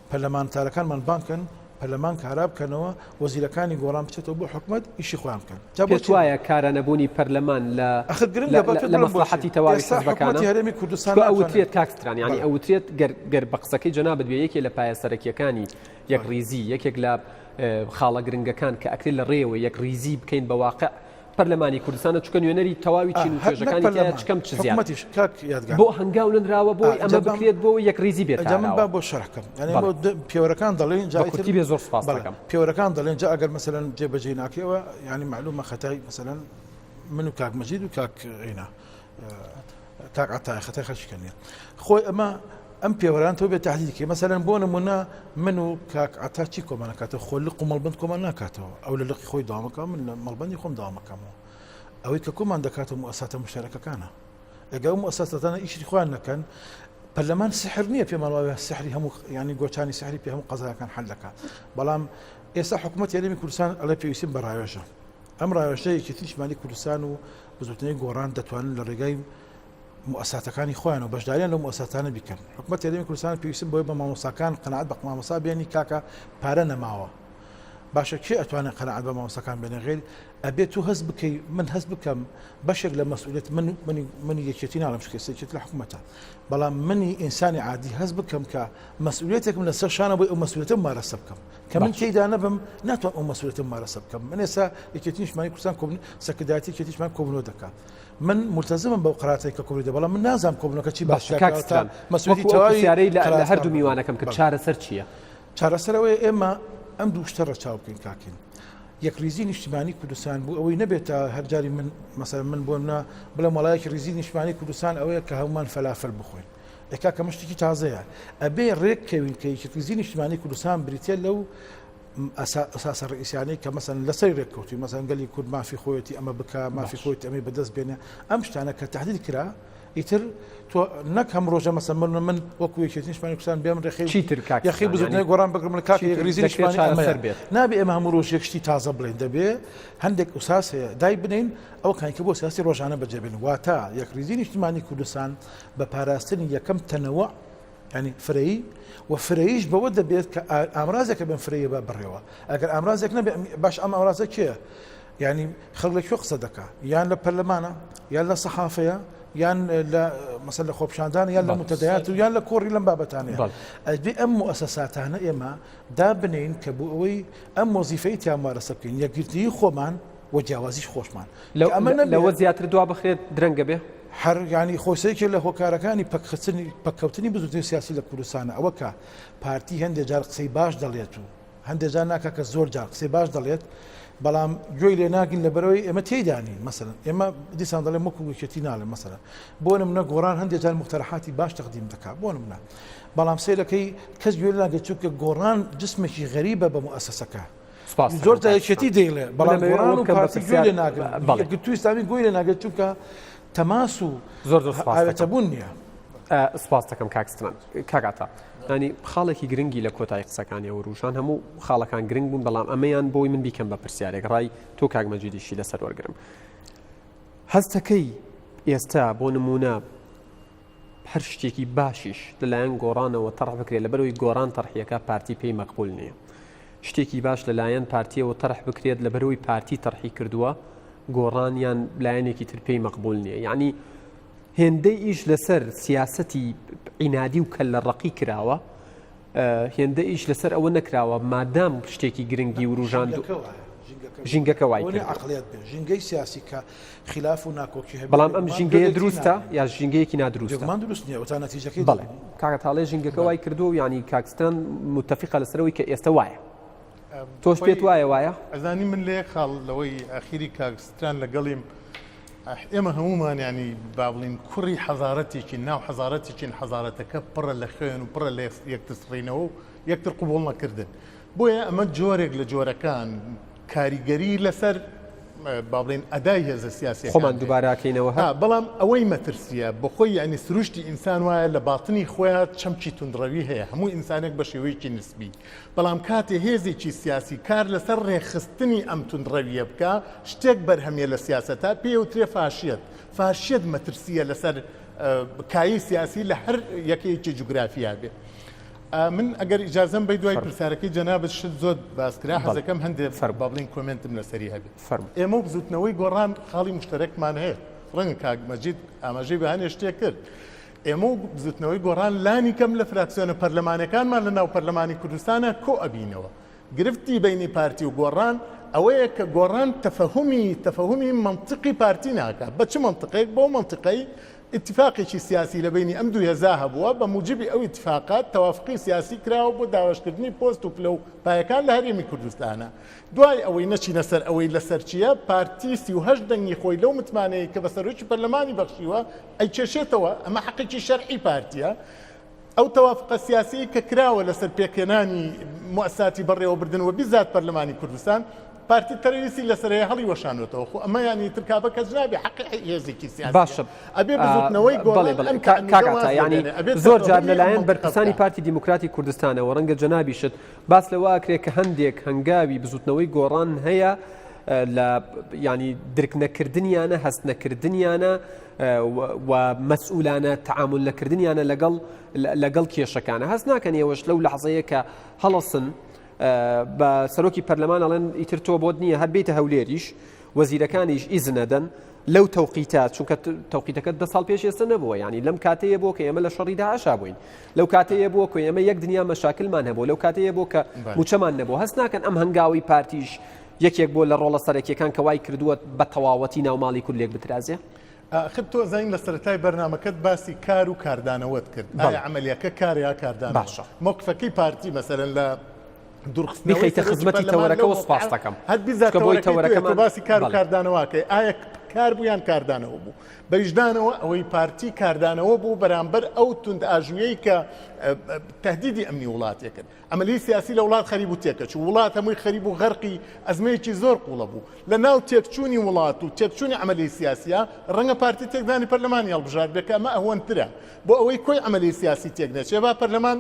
پەرلەمانتارەکانمان بانگ کەن، پەرلەمان کارا بکەنەوە، وەزیرەکانی گۆڕان بچێتەوە بۆ حکومەت ئیشی خۆیان بکەن. جا پێت بۆچی؟ وایە کارا نەبوونی پەرلەمان لە ئەخر گرنگە با پێت لە بڵێم بۆچی. مەسڵەحەتی تەواوی ئێستا حزبەکانە؟ حکومەتی هەرێمی کوردستان چونکە ناتوانێت ئەوترێت کاک ستران یانی بەڵێ. ئەوترێت گەر گەر بە قسەکەی جەنابت بێ یەکێ لە پایە سەرەکییەکانی یەکڕیزی یەکێک لە خاڵە گرنگەکان کە ئەکرێت لە ڕێیەوە یەکڕیزی بکەین بە واقع پەرلەمانی کوردستانە چونکە نوێنەری تەواوی چین و هەر نەک توێژەکانی تیایە پەرلەمان چ کەم چ زیاد حکومەتیش کاک یادگار بۆ هەنگاو نەنراوە بۆی ئا، ئەمە جا بام بکرێت بۆ یەکڕیزی بێتە جا من ئاراوە با بۆ شەرح کەم یانی بەڵێ بۆ پێوەرەکان دەڵێن جا بە ئیتر کورتی بێ زۆر سوپاس بەڵێ دەکەم پێوەرەکان دەڵێن جا ئەگەر مەسەلەن جێبەجێی ناکرێەوە یانی مەعلومە خەتای مەسەلەن من و کاک مەجید و کاک ئینا کاک عەتای خەتای خەڵکی کە نییە خۆی ئەمە ئەم پێوەران تۆ بێ تهدید کەی مەسەلەن بۆ نمونە من و کاک عەتا چی کۆمان ناکاتەوە خۆ لق و مەڵبەند کۆمان ناکاتەوە ئەو لە لقی خۆی داوامەکە من لە مەڵبەندی خۆم داوامەکەمەوە ئەوەی کە کۆمان دەکاتەوە موئەسساتە مشتەرەکەکانە ئەگەر ئەو موئەسساتانە ئیشی خۆیان نەکەن پەرلەمان سحر نییە پێمان وایە سحری هەموو ینی گۆچانی سحری پێ هەموو قەزاکان حل دەکات بەڵام ئێستا حکوومەت هەرێمی کوردستان ئەڵێ پێویستیم بە ڕاوێژە ئەم ڕاوێژە یەکێتی نیشتمانی کوردستان و بزوتنەوەی گۆڕان دەتوانن لە ڕێگای موئەسساتەکانی خۆیان و بەشداریان لەو موئەسساتانە بیکەن. حکومەتی هەرێمی کوردستان پێویستم بەوەی بە مامۆستاکان قەناعەت بە مامۆستا بێنی کاکە پارە نەماوە. باشە کێ ئەتوانێت قەناعەت بە مامۆستاکان بێنێ غیر ئەبێت تو هەست بکەی من هەست بکەم بەشێک لە مەسئولیت من منی منی یەکێتی ناڵێم چونکە ئێستا یەکێتی لە حکومەتە بەڵام منی ئینسانی عادی هەست بکەم کە مەسئولیتێکم لەسەر شانە بۆی ئەو مەسئولیتە ممارەسە بکەم کە من باش. تێیدا نەبم ناتوانم ئەو مەسئولیتە ممارەسە بکەم من ئێستا یەکێتی نیشتمانی کوردستان کۆبوون سەرکردایەتی یەکێتی نیشتمانی کۆبوونەوە دەکات من مولتەزمم بەو قەراتەی کە کۆبوونەوە بەڵام من نازانم کۆبوونەوەکە چی باس باشە کاک دەکات تا ستران مەسئولیتی وەکو ئەو تەواوی پرسیارەی لە لە قەراتەکان هەردوو بکەم میوانەکەم کرد بەڵێ. چارەسەر چییە؟ چارەسەر ئەوەیە ئێمە ئەم دوو شتە ڕەچاو بکەین کاکین یەکڕیزی نیشتمانی کوردستان بۆ ئەوەی نەبێتە هەر جاری من مەسەلەن من بۆ نمونە بڵێم وەڵا یەکڕیزی نیشتمانی کوردستان ئەوەیە کە هەموومان فەلافل بخۆین ئێ کاکە ئەمە شتێکی تازەیە ئەبێ ڕێک کەوین کە یەکڕیزی نیشتمانی کوردستان بریتیە لەو ئەساسە ڕئیسیانەی کە مەسەن لەسەری ڕێککەوتوین مەسەن گەلی کورد مافی خۆیەتی ئەمە بکە مافی خۆیەتی ئەمەی بەدەست بێنێ ئەم شتانە کە تهدید کرا. ئیتر تۆ نەک هەم ڕۆژە مەسە من من وەکو یەکێتی نیشتمانی کوردستان بێم ڕێخی چیتر کاک یەخی بزوتنەوەی گۆڕان بگرم لە کاک یەکڕیزی نیشتمانی ئەمەیە بێت نابێ ئێمە هەموو ڕۆژ یەک شتی تازە بڵێین دەبێ هەندێک ئوساس هەیە دای بنین ئەو کانی کە بۆ سیاسی ڕۆژانە بەجێ بێن واتە یەکڕیزی نیشتمانی کوردستان بە پاراستنی یەکەم تەنەوە ینی فرەیی و فرەیش بەوە دەبێت کە ئامرازێکە بن فرەیە بە بڕێوە ئەگەر ئامرازێک نەبێ باش ئەم ئامرازە کێیە یعنی خەڵک لە کوێ قسە دەکا یان لە پەرلەمانە یان لە سەحافەیە یان لە مەسەل لە خۆپشاندان یان لە متدەیات و یان لە کۆڕی لەم بابەتانەیە ئەبێ ئەم موئەسەساتانە ئێمە دابنین کە بۆ ئەوەی ئەم وەزیفەی تیا مارەسە بکەین یەکگرتوویی خۆمان و جیاوازیش خۆشمان ئەمە لەوە زیاتر دوا بخرێت درەنگە بێ هەر ینی خۆسەیەکێ لە هۆکارەکانی پەکخستنی پەککەوتنی بزوتنەوەی سیاسی لە کوردستانە ئەوە کە پارتی هەندێک جار قسەی باش دەڵێت و هەندێک جار نا کاکە زۆر جار قسەی باش دەڵێت بەڵام گوێی لێ ناگرین لەبەرەوەی ئێمە تێیدا نین مەسەلەن ئێمە دیسان دەڵێم وەکو یەکێتی ناڵێم مەسەلەن بۆ نمونە گۆڕان هەندێک جار مقتەرەحاتی باش تەقدیم دەکات بۆ نمونە بەڵام سەیرەکەی کەس گوێ ناگرێت چونکە گۆڕان جسمێکی غەریبە بە موئەسەسەکە سپاس زۆر جار یەکێتی دەیڵێ بەڵام گۆڕان و پارتی گوێ لێ ناگرن یەکگرتووی ئیسلامی گوێی لێ ناگرێت چونکە تەماس و زۆر زۆر سپاس ئاوێتەبوون نییە. سپاس دەکەم کاک ستران کاک عەتا ینی خاڵێکی گرنگی لە کۆتایی قسەکانی وروژان هەموو خاڵەکان گرنگ بوون بەڵام ئەمەیان بۆی من بیکەم بە پرسیارێک ڕای تۆ کاک مەجیدیشی لەسەر وەرگرم هەستەکەی ئێستا بۆ نمونە هەر شتێکی باشیش لەلایەن گۆڕانەوە تەڕح بکرێت لەبەرەوەی گۆڕان تەرحیەکە پارتی پێی مەقبول نییە شتێکی باش لەلایەن پارتیەوە تەرح بکرێت لەبەرەوەی پارتی تەرحی کردووە گۆڕان یان لایەنێکی تر پێی مەقبول نییە یعنی هێندەی ئیش لەسەر سیاسەتی عینادی و کەللە ڕەقی کراوە هێندە ئیش لەسەر ئەوە نەکراوە مادام شتێکی گرنگی وروژاند ژینگەکە وای عقلیت بێ ژینگەی سیاسی کە خلاف و ناکۆکی هەبێ بەڵام ئەم ژینگەیە دروستە یا ژینگەیەکی نادروستە بێگومان دروست نییە وتا نەتیجەکەی بەڵێ کاکە تاڵێ ژینگەکە وای کردووە و یانی کاکستان متفقە لەسەرەوەی کە ئێستا وایە تۆش پێت وایە وایە؟ ئەزانی من لە یەک خاڵ لەوەی ئەخیری کاک ستران لەگەڵیم ئێمە هەمومان ینی با بڵین کوڕی حەزارەتێکی ناو حەزارەتێکین حەزارەتەکە پڕە لە خوێن و پڕە لە یەکترسڕینەوە و یەکتر قوبوڵ نەکردن بۆیە ئەمە جۆرێک لە جۆرەکان کاریگەری لەسەر با بڵێن ئەدای هێزە سیاسیەکان خۆمان دووباراکەینەوە هەر بەڵام ئەوەی مەترسیە بەخۆی یعنی سروشتی ئینسان وایە لە باتنی خۆیان چەمکی توندڕەوی هەیە هەموو ئینسانێک بە شێوەیەکی نسبی بەڵام کاتێ هێزێکی سیاسی کار لەسەر ڕێکخستنی ئەم توندڕەوییە بکا، شتێک بەرهەمیە لە سیاسەتا پێی ئەوترێ فاشیەت. فاشیەت مەترسییە لەسەر کایەی سیاسی لە هەر یەکەیەکی جوگرافیا بێ. من ئەگەر ئیجازەم بەی دوای پرسیارەکەی جەنابت شت زۆر باس کرا حەزەکەم هەندێ با بڵێین comment م لەسەری هەبێ. ئێمە و بزووتنەوەی گۆڕان خاڵی موشتەرەکمان هەیە. ڕەنگە کاک مەجید ئاماژەی بە هەنێ شتێک کرد. ئێمە و بزوتنەوەی گۆڕان لانی کەم لە فراکسیۆنە پەرلەمانەکانمان لە ناو پەرلەمانی کوردستانا کۆ ئەبینەوە. گرفتی بەینی پارتی و گۆڕان ئەوەیە کە گۆڕان تەفەهومی تەفەهومی مەنتقی پارتی ناکا. بە چ مەنتقێک؟ بەو مەنتقەی ئیتفاقێکی سیاسی لە بەینی ئەم دوو هێزا هەبووە، بە موجبی ئەو ئیتفاقە تەوافقی سیاسی کراوە بۆ دابەشکردنی پۆست و پلە و پایەکان لە هەرێمی کوردستانا. دوای ئەوەی نەچینە سەر ئەوەی لەسەر چییە، پارتی 38 دەنگی خۆی لەو متمانەیەی کە بە سەرۆکی پەرلەمانی بەخشیوە، ئەیکێشێتەوە، ئەمە حەقێکی شەرعی پارتییە. ئەو تەوافقە سیاسیەی کە کراوە لەسەر پێکهێنانی موئەسساتی بەڕێوەبردن و بیزات پەرلەمانی کوردستان، پارتی تەرەویستی لەسەر هەیە هەڵیوەشاندوەتەوە. خۆ ئەمە یانی تر کابە کەس نابێ، حەقی هێزێکی سیاسیە. باشە ئەبێ بزوتنەوەی بەڵێ گۆڕان بەڵێ ئەم کا- تەعمیدە کاک عەتا واز لێ یانی بێنێ، ئەبێ زۆر جار تەفەهومی ئەم لەلایەن مەنتقە بەرپرسانی بکا. پارتی دیموکراتی کوردستانەوە ڕەنگە جەنابیشت باس لەوە ئەکرێ کە هەندێک هەنگاوی بزوتنەوەی گۆڕان هەیە لە ینی درک نەکردنیانە هەست نەکردنیانە و مەسئولانە تەعامول نەکردنیانە لەگەڵ لەگەڵ کێشەکانە هەست ناکەن ئێوەش لەو لەحزەیە کە هەڵەسن بە سەرۆکی پەرلەمان ئەڵێن ئیتر تۆ بۆت نییە هەر بیتە هەولێریش وەزیرەکانیش ئیزنەدەن لەو تەوقیتە چونکە تەوقیتەکە دە ساڵ پێش ئێستا نەبووە ینی لەم کاتەیە بۆ کە ئێمە لە شەڕی داعشا بووین لەو کاتەیە بووە کە ئێمە یەک دنیا مەشاکلمان هەبوو لەو کاتەیە بۆ کە موچەمان نەبوو هەست ناکەن ئەم هەنگاوی پارتیش یەکێک بووە لە ڕۆڵە سەرەکیەکان کە وای کردووە بە تەواوەتی ناو ماڵی کورد لێک بترازێ؟ ئاخر تۆ ئەزانی لە سەرەتای بەرنامەکەت باسی کار و کاردانەوەت کرد ئایا عەمەلیەکە کارە یا کاردانەوە؟ باشە. مەوقفەکەی پارتی مەسەلەن لە دوورخستنەوەی بیخەیتە سەرۆکی خزمەتی پەرلەمان لەو تەوەرەکەوە مەوقعە سوپاست دەکەم هەر بیزات چونکە بۆی تەوەرەکەی تۆیە تۆ تەوەرەکەمان باسی کار و بەڵێ. کاردانەوە ئەکەی ئایا. کار بوو یان کاردانەوە بوو؟ بە ویژدانەوە ئەوەی پارتی کاردانەوە بوو بەرامبەر ئەو توندئاژوویەی کە تهدیدی ئەمنی وڵاتێ کرد. عەمەلیەی سیاسی لە وڵات خەریب و تێکەچوو، وڵات هەمووی خەریب و غەرقی ئەزمەیەکی زۆر قووڵە بوو. لە ناو تێکچوونی وڵات و تێکچوونی عەمەلیەی سیاسیا، ڕەنگە پارتی تێکدانی پەرلەمانی هەڵبژاردبێ کە ئەمە ئەهوەنترە. بۆ ئەوەی کۆی عەمەلیەی سیاسی تێک نەچێ، با پەرلەمان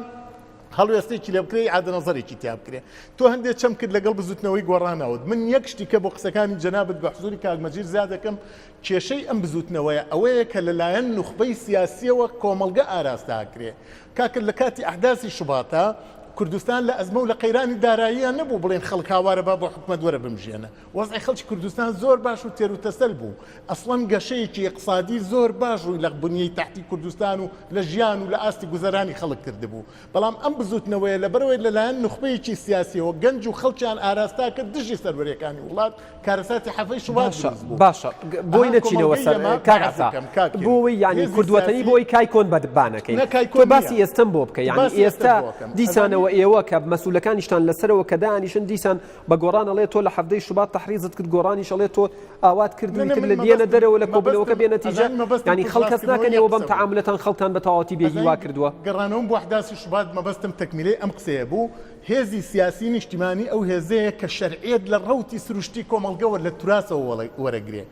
هەڵوێستێکی لێ بکرێ، ئیعادە نەزەرێکی تیا بکرێ. تۆ هەندێ چەمکت لەگەڵ بزووتنەوەی گۆڕانا وت. من یەک شتی کە بۆ قسەکانی جەنابت بە حزووری کاک مەجید زیاد دەکەم، کێشەی ئەم بزووتنەوەیە ئەوەیە کە لە لایەن نوخبەی سیاسییەوە کۆمەڵگە ئاراستە ئەکرێ. کاکە لە کاتی ئەحداسی شوباتا کوردستان لە ئەزمە و لە قەیرانی داراییان نەبوو بڵێن خەڵک هاوارە با بۆ حکومەت وەرە بمژێنە. وەزعی خەڵکی کوردستان زۆر باش و تێروتەسەل بوو. ئەسڵەن گەشەیەکی ئیقتسادی زۆر باش ڕووی لە بنیەی تەحتی کوردستان و لە ژیان و لە ئاستی گوزەرانی خەڵک کردبوو. بەڵام ئەم بزووتنەوەیە لەبەرئەوەی لەلایەن نوخبەیەکی سیاسیەوە گەنج و خەڵکیان ئاراستە کرد دژی سەروەریەکانی وڵات، کارەساتی حەڤەی شوبات باشە دروست بوو. باشە بۆی ئەها نەچینەوە کۆمەڵگەی سەر ئێمە کاک بەعس عەتا بکەم کاک بۆ ئەوەی یانی هێزی کورد وەتەنی سیاسی بۆ ئەوەی کای کۆن بە بانەکەین نە کای تۆ کۆن باسی نییە ئێستەم بۆ بکە یانی باسی ئێستەت ئێستا بۆ ئەکەم ئەزانی دیسانەوە ئێوە کە مەسولەکانیشتان لەسەرەوە کە دانیشن دیسان بە گۆڕان ئەڵێ تۆ لە حەڤدەی شوبات تەحریزت کرد گۆڕانیش ئەڵێ تۆ ئاوات کرد و نە نە ئیتر من لە دیەنە مەبەستم دەرەوە لە کۆبوونەوەکە مەبەستم بێ نەتیجە ئەزانی مەبەستم یانی خەڵک هەست پشتڕاستکردنەوەی ناکەن یەک ئێوە بەم قسە بوو تەعامولەتان خەڵکتان بە تەواوەتی بێ هیوا ئەزانی کردووە. گەڕانەوەم بۆ ئەحداسی شوبات مەبەستم تەکمیلەی ئەم قسەیە بوو هێزی سیاسی نیشتیمانی ئەو هێزەیە کە شەرعیەت لە ڕەوتی سروشتی کۆمەڵگەوە لە توراسەوە وەرەگرێ.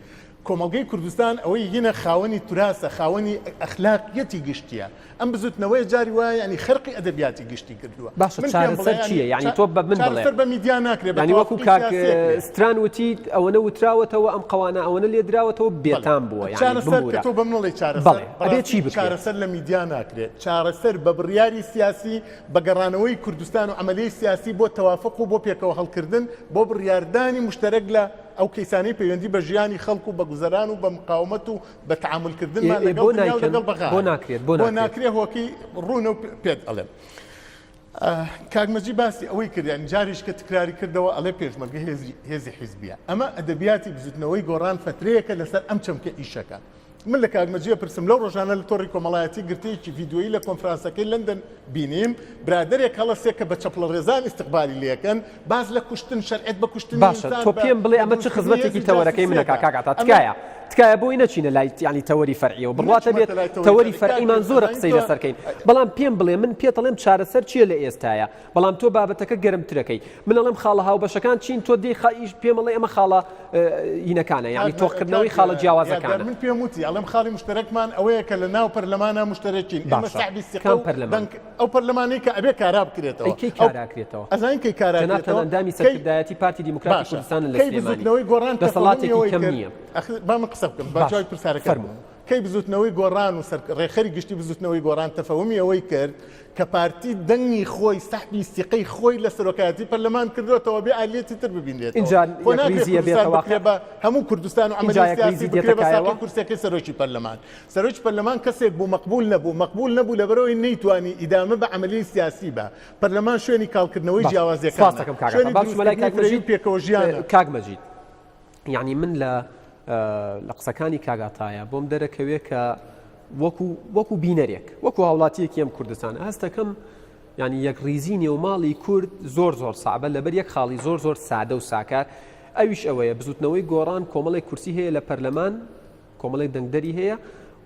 کۆمەڵگەی کوردستان ئەوەی هینە خاوەنی توراسە، خاوەنی ئەخلاقیەتی گشتیە. ئەم بزوتنەوەیە جاری وایە یانی خەرقی ئەدەبیاتی گشتی کردووە. باشە من پێم بڵێ چارەسەر یانی چییە؟ یانی تۆ بە من بڵێ. چارەسەر بە میدیا ناکرێ، بە یانی وەکو تەوافوقی کاک سیاسی ئەکرێ. ستران وتی ئەوەنە وتراوەتەوە ئەم قەوانە ئەوەنە لێدراوەتەوە بەڵێ. بێتام بووە یانی چارەسەر کە بمبورە. تۆ بە من ئەڵێی چارەسەر، بەڵێ ئەبێ بەڕاستی چی بکرێ؟ چارەسەر لە میدیا ناکرێ. چارەسەر بە بڕیاری سیاسی، بە گەڕانەوەی کوردستان و عەمەلیەی سیاسی بۆ تەوافوق و بۆ پێکەوە هەڵکردن، بۆ بڕیاردانی موشتەرەک لە ئەو کەیسانەی پەیوەندی بە ژیانی خەڵک و بە گوزەران و بە مقاومەت و بە تەعامول کردنمان ئێ لەگەڵ بۆ دنیا و نایکەن؟ لەگەڵ بەغا بۆ هەیە. ناکرێت؟ بۆ بۆ ناکرێت؟ ناکرێ هۆکەی ڕوونە و پێت ئەڵێم. کاک مەجید باسی ئەوەی کرد یانی جاریش کە تکراری کردەوە ئەڵێ پێشمەرگە هێزی هێزی حیزبیە. ئەمە ئەدەبیاتی بزوتنەوەی گۆڕان فەترەیەکە لەسەر ئەم چەمکە ئیشەکە. من لە کاک مەجید ئەپرسم لەو ڕۆژانە لە تۆڕی کۆمەڵایەتی گرتەیەکی ڤیدیۆیی لە کۆنفرانسەکەی لەندەن بینیم برادەرێک هەڵەسێ کە بە چەپڵە ڕێزان ئیستقبالی لێکەن باس لە کوشتن شەرعیەت بە کوشتنی باشە ئینسان تۆ بە پێم بڵێ بە ئەمە چ دروستکردنی خزمەتێکی هێزی تەوەرەکەی جاسوسیەکە منە کاک عەتا ئەمە تکایە تکایە بۆی نەچینە لای یانی تەوەری فەرعیەوە بڕواتە نەچمەتە بێت لای تەوەری تەوەری فەرعی کاک فەرعیمان زۆرە ئەزانی قسەی تۆ لەسەر کەین بەڵام پێم بڵێ من پێت ئەڵێم چارەسەر چییە لە ئێستایا بەڵام تۆ بابەتەکە گەرمترەکەی من ئەڵێم خاڵە هاوبەشەکان چین تۆ دێی خائیش پێم ئەڵێ ئەمە خاڵە هینەکانە یعنی کاک تۆخکردنەوەی کاک خاڵە یادگار جیاوازەکانە من پێم وتی ئەڵێم خاڵی مشتەرەکمان ئەوەیە کە لە ناو پەرلەمانە مشتەرەکین ئێمە باشە سەحبی سیقە کام و پەرلەمان دەنگ ئەو پەرلەمانەی کە ئەبێ کارا ئەی بکرێتەوە کەی ئەو کاراکرێتەوە ئەزانین کەی کارا جەنابتان کرێتەوە ئەندامی کەی سەرکردایەتی پارتی دیموکراتی باشە کوردستانن لە کەی سلێمانی بزوتنەوەی گۆڕان تەفەهومی دەسەڵاتێکی ئەوەی کەم کرد نییە ئەخ با من قسە بکەم با باشە جوابی پرسیارەکەت فەرموو بدەمەوە کەی بزوتنەوەی گۆڕان و سەر ڕێکخەری گشتی بزوتنەوەی گۆڕان تەفەهومی ئەوەی کرد کە پارتی دەنگی خۆی سەحبی سیقەی خۆی لە سەرۆکایەتی پەرلەمان کردۆتەوە بێ ئالیەتی تر ببینرێتەوە ئینجا خۆ ناکرێ یەکڕیزیە کوردستان بێتە بکرێ واقع بە هەموو کوردستان و ئینجا عەمەلیەی سیاسی یەکڕیزی بکرێ دێتە بە ساقی کایەوە کورسیەکەی سەرۆکی پەرلەمان سەرۆکی پەرلەمان کەسێک بوو مەقبول نەبوو مەقبول نەبوو لەبەرئەوەی نەیتوانی ئیدامە بە عەمەلیەی سیاسی بە پەرلەمان شوێنی کاڵکردنەوەی باش جیاوازیەکانە سپاس دەکەم کاک عەتا شوێنی با بچمە لای دروستکردنی کاک فرەیی مەجید و پێکەوە ژیانە کاک مەجید یعنی من لە لە قسەکانی کاک عەتایە بۆم دەرەکەوێ کە وەکو وەکو بینەرێک وەکو هاوڵاتیەکی ئەم کوردستانە هەستەکەم یعنی یەکڕیزی نێوماڵی کورد زۆر زۆر سەعبە لەبەر یەک خاڵی زۆر زۆر سادە و ساکار ئەویش ئەوەیە بزوتنەوەی گۆڕان کۆمەڵێک کورسی هەیە لە پەرلەمان کۆمەڵێک دەنگدەری هەیە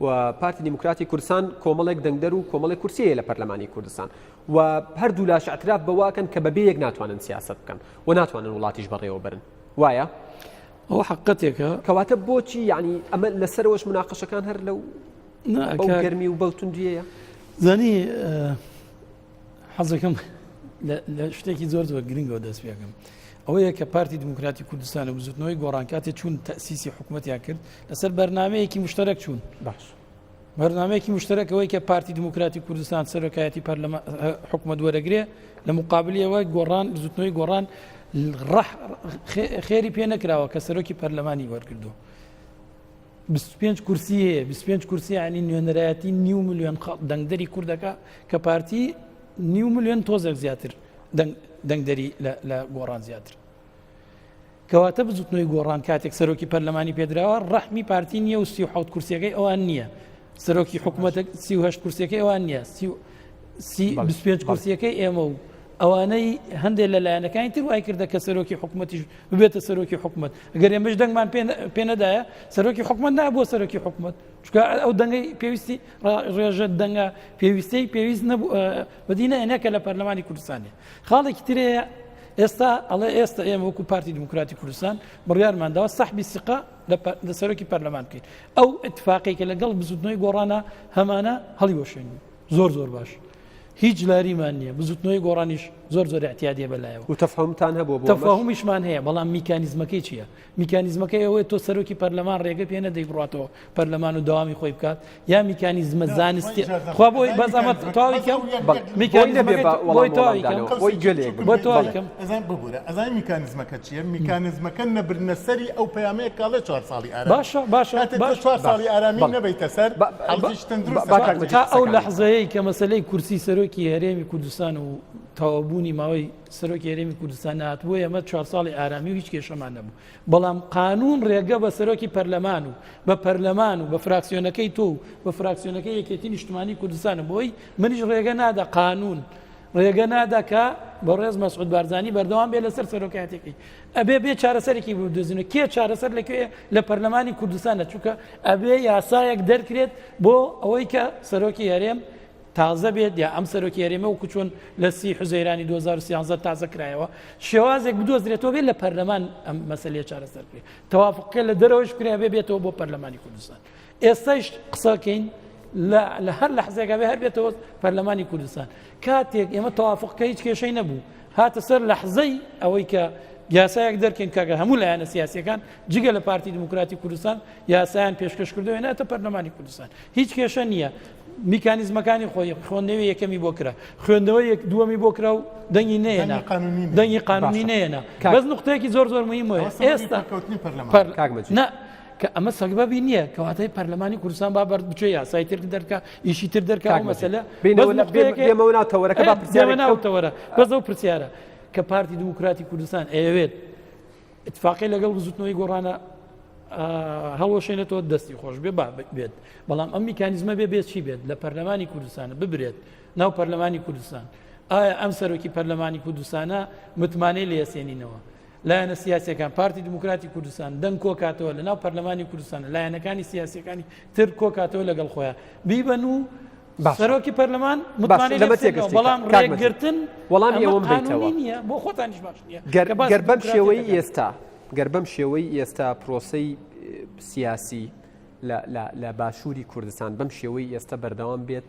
و پارتی دیموکراتی کوردستان کۆمەڵێک دەنگدەر و کۆمەڵێک کورسی هەیە لە پەرلەمانی کوردستان و هەردوو لاش اعتراف بەواکەن کە بەبێ یەک ناتوانن سیاست بکەن و ناتوانن وڵاتیش بەڕێوە بەرن وایە؟ ئەوە حەقەتێکە. کەواتە بۆچی یعنی ئەمە لەسەرەوەش مناقەشەکان هەر لەو بەو گەرمی و بەو توندیەیە؟ زانی حەزەکەم لە شتێکی زۆر زۆر گرنگەوە دەست پێکەم ئەوەیە کە پارتی دیموکراتی کوردستان و بزوتنەوەی گۆڕان کاتێ چوون تەسیسی حکوومەتیان کرد لەسەر بەرنمەیەکی مشتەرەک چوون باش بەرنامەیەکی مشتەرەک ئەوەی کە پارتی دیموکراتی کوردستان سەرۆکایەتی پەرلەمان حکومەت وەرەگرێ لە مقابلیەوە گۆڕان بزوتنەوەی گۆڕان ڕەح خێری پێ نەکراوە کە سەرۆکی پەرلەمانی وەرگردووە 25 کورسی هەیە 25 کورسی ینی نوێنەرایەتی نیو میلیۆن دەنگدەری کوردەکە کە پارتی نیو میلیۆن تۆزێک زیاتر دەنگدەری لە گۆڕان زیاتر کەواتە بزوتنەوەی گۆڕان کاتێک سەرۆکی پەرلەمانی پێدراوە ڕەحمی پارتی نییە و 37 کورسیەکەی ئەوان نییە سەرۆکی حکوومەتە 38 کورسیەکەی ئەوان نییە 25 کورسیەکەی ئێمە و ئەوانەی هەندێک لە لایەنەکانی تر وای کردە کە سەرۆکی حکوومەتیش ببێتە سەرۆکی حکوومەت ئەگەر ئێمەش دەنگمان پێ نەدایە سەرۆکی حکوومەت نابووە سەرۆکی حکوومەت چونکە ئەو دەنگەی پێویستی ڕێژە دەنگە پێویستی پێویست نەبوو بەدی نەهێنا کە لە پەرلەمانی کوردستانێ خاڵێکی ترەیە ئێستا ئەڵێ ئێستا ئێمە وەکو پارتی دیموکراتی کوردستان بڕیارمان داوە سەحبی سیقە لە سەرۆکی پەرلەمان بکەین ئەو اتفاقی کە لەگەڵ بزوتنەوەی گۆڕانە هەمانە هەڵی وەشێنین زۆر زۆر باش هیچ لاریمان نییە بزوتنەوەی گۆڕانیش زۆر زۆر اعتیادیە بەلایەوە و تەفهمتان هەبوو بۆ تەفاهمیشمان هەیە بەڵام میکانیزمەکەی چییە؟ میکانیزمەکەی ئەوەیە تۆ سەرۆکی پەرلەمان ڕێگە پێ نەدەی بڕاتەوە پەرلەمان و داوامی خۆی بکات یا میکانیزمە زانستی خوا بۆی بەس ئەمە تەواوی کەم میکانیزمەکەی تەواوی کەم بۆی گوێ بۆ تەواوی کەم ئەزان ببورە ئەزانی میکانیزمەکە چییە میکانیزمەکە نەبردنە سەری ئەو پەیامەیە کاڵێ چوار ساڵی ئارامی باشە باشە کاتێک تۆ چوار ساڵی ئارامی نەبەیتە سەر حاڵەتێکی تەندروستە با کاک مەجید تا ئەو لەحزەیەی کە مەسەلەی کورسی سەرۆکی هەرێمی کوردستان و تەواوبوونی ماوەی سەرۆکی هەرێمی کوردستان نەهاتبوو ئێمە چوار ساڵی ئارامی و هیچ کێشەمان نەبوو بەڵام قانون ڕێگە بە سەرۆکی پەرلەمان و بە پەرلەمان و بە فراکسیۆنەکەی تۆ و بە فراکسیۆنەکەی یەکێتی نیشتمانی کوردستانە بۆی منیش ڕێگە نادا قانون ڕێگە نادا کە بەڕێز مەسعود بارزانی بەردەوام بێ لەسەر سەرۆکایەتەکەی ئەبێ بێ چارەسەرێکی بدۆزینەوە کێ چارەسەر لەکوێ لە پەرلەمانی کوردستانە چونکە ئەبێ یاسایەک دەرکرێت بۆ ئەوەی کە سەرۆکی هەرێم تازە بێت یا ئەم سەرۆکی هەرێمە وەکو چۆن لە سی حوزەیرانی 2013 تازە کرایەوە شێوازێک بدۆزرێتەوە بێت لە پەرلەمان ئەم مەسەلەیە چارەسەر بکرێت تەوافقەکە لە دەرەوەش بکرێ بێ بێتەوە بۆ پەرلەمانی کوردستان ئێستایش قسەکەین لە هەر لەحزێکا بێ هەر بێتەوە پەرلەمانی کوردستان کاتێک ئێمە تەوافقکە هیچ کێشەی نەبوو هاتە سەر لەحزەی ئەوەی کە یاسایەک دەرکەین کاکە هەموو لایەنە سیاسیەکان جگە لە پارتی دیموکراتی کوردستان یاسایان پێشکەش کردەوە ناتە پەرلەمانی کوردستان هیچ کێشە نییە میکانیزمەکانی خۆی خوێندنەوەی یەکەمی بۆ کرا خوێندنەوەی یەک دووەمی بۆ کرا و دەنگی نەیەنا دەنگی قانونی نەیەنا بەس نقطەیەکی زۆر زۆر مهمە ئێستا نا کە ئەمە سەگبەبی نییە کەواتەی پەرلەمانی کوردستان با بەرد بچێ یاسای تر دەرکە ئیشی تر دەرکە ئەو مەسەلە بێمەوە ناو تەوەرەکە با پرسیارێک ناو تەوەرە بەس ئەو پرسیارە کە پارتی دیموکراتی کوردستان ئەیەوێت اتفاقی لەگەڵ بزوتنەوەی گۆڕانە هەڵوەشێنێتەوە دەستی خۆش بێ با بێت بەڵام ئەم میکانیزمە بێ بێت چی بێت لە پەرلەمانی کوردستانە ببرێت ناو پەرلەمانی کوردستان ئایا ئەم سەرۆکی پەرلەمانی کوردستانە متمانەی لێسێنینەوە لایەنە سیاسەکان پارتی دیموکراتی کوردستان دەنگ کۆکاتەوە لە ناو پەرلەمانی کوردستان لایەنەکانی سیاسەکانی تر کۆکاتەوە لەگەڵ خۆیان بیبن و سەرۆکی پەرلەمان متمانەی لێ بسێنەوە، بەڵام ڕێگرتن وەڵامی ئەمە ئەوەم قانونی بەیتەوە. نییە بۆ خۆتانیش باش نییە گەر کە باسی گەر بەم دیموکراتیەت شێوەی دەکەن. ئێستا گەر بەم شێوەی ئێستا پرۆسەی سیاسی لە لە لە باشووری کوردستان بەم شێوەی ئێستا بەردەوام بێت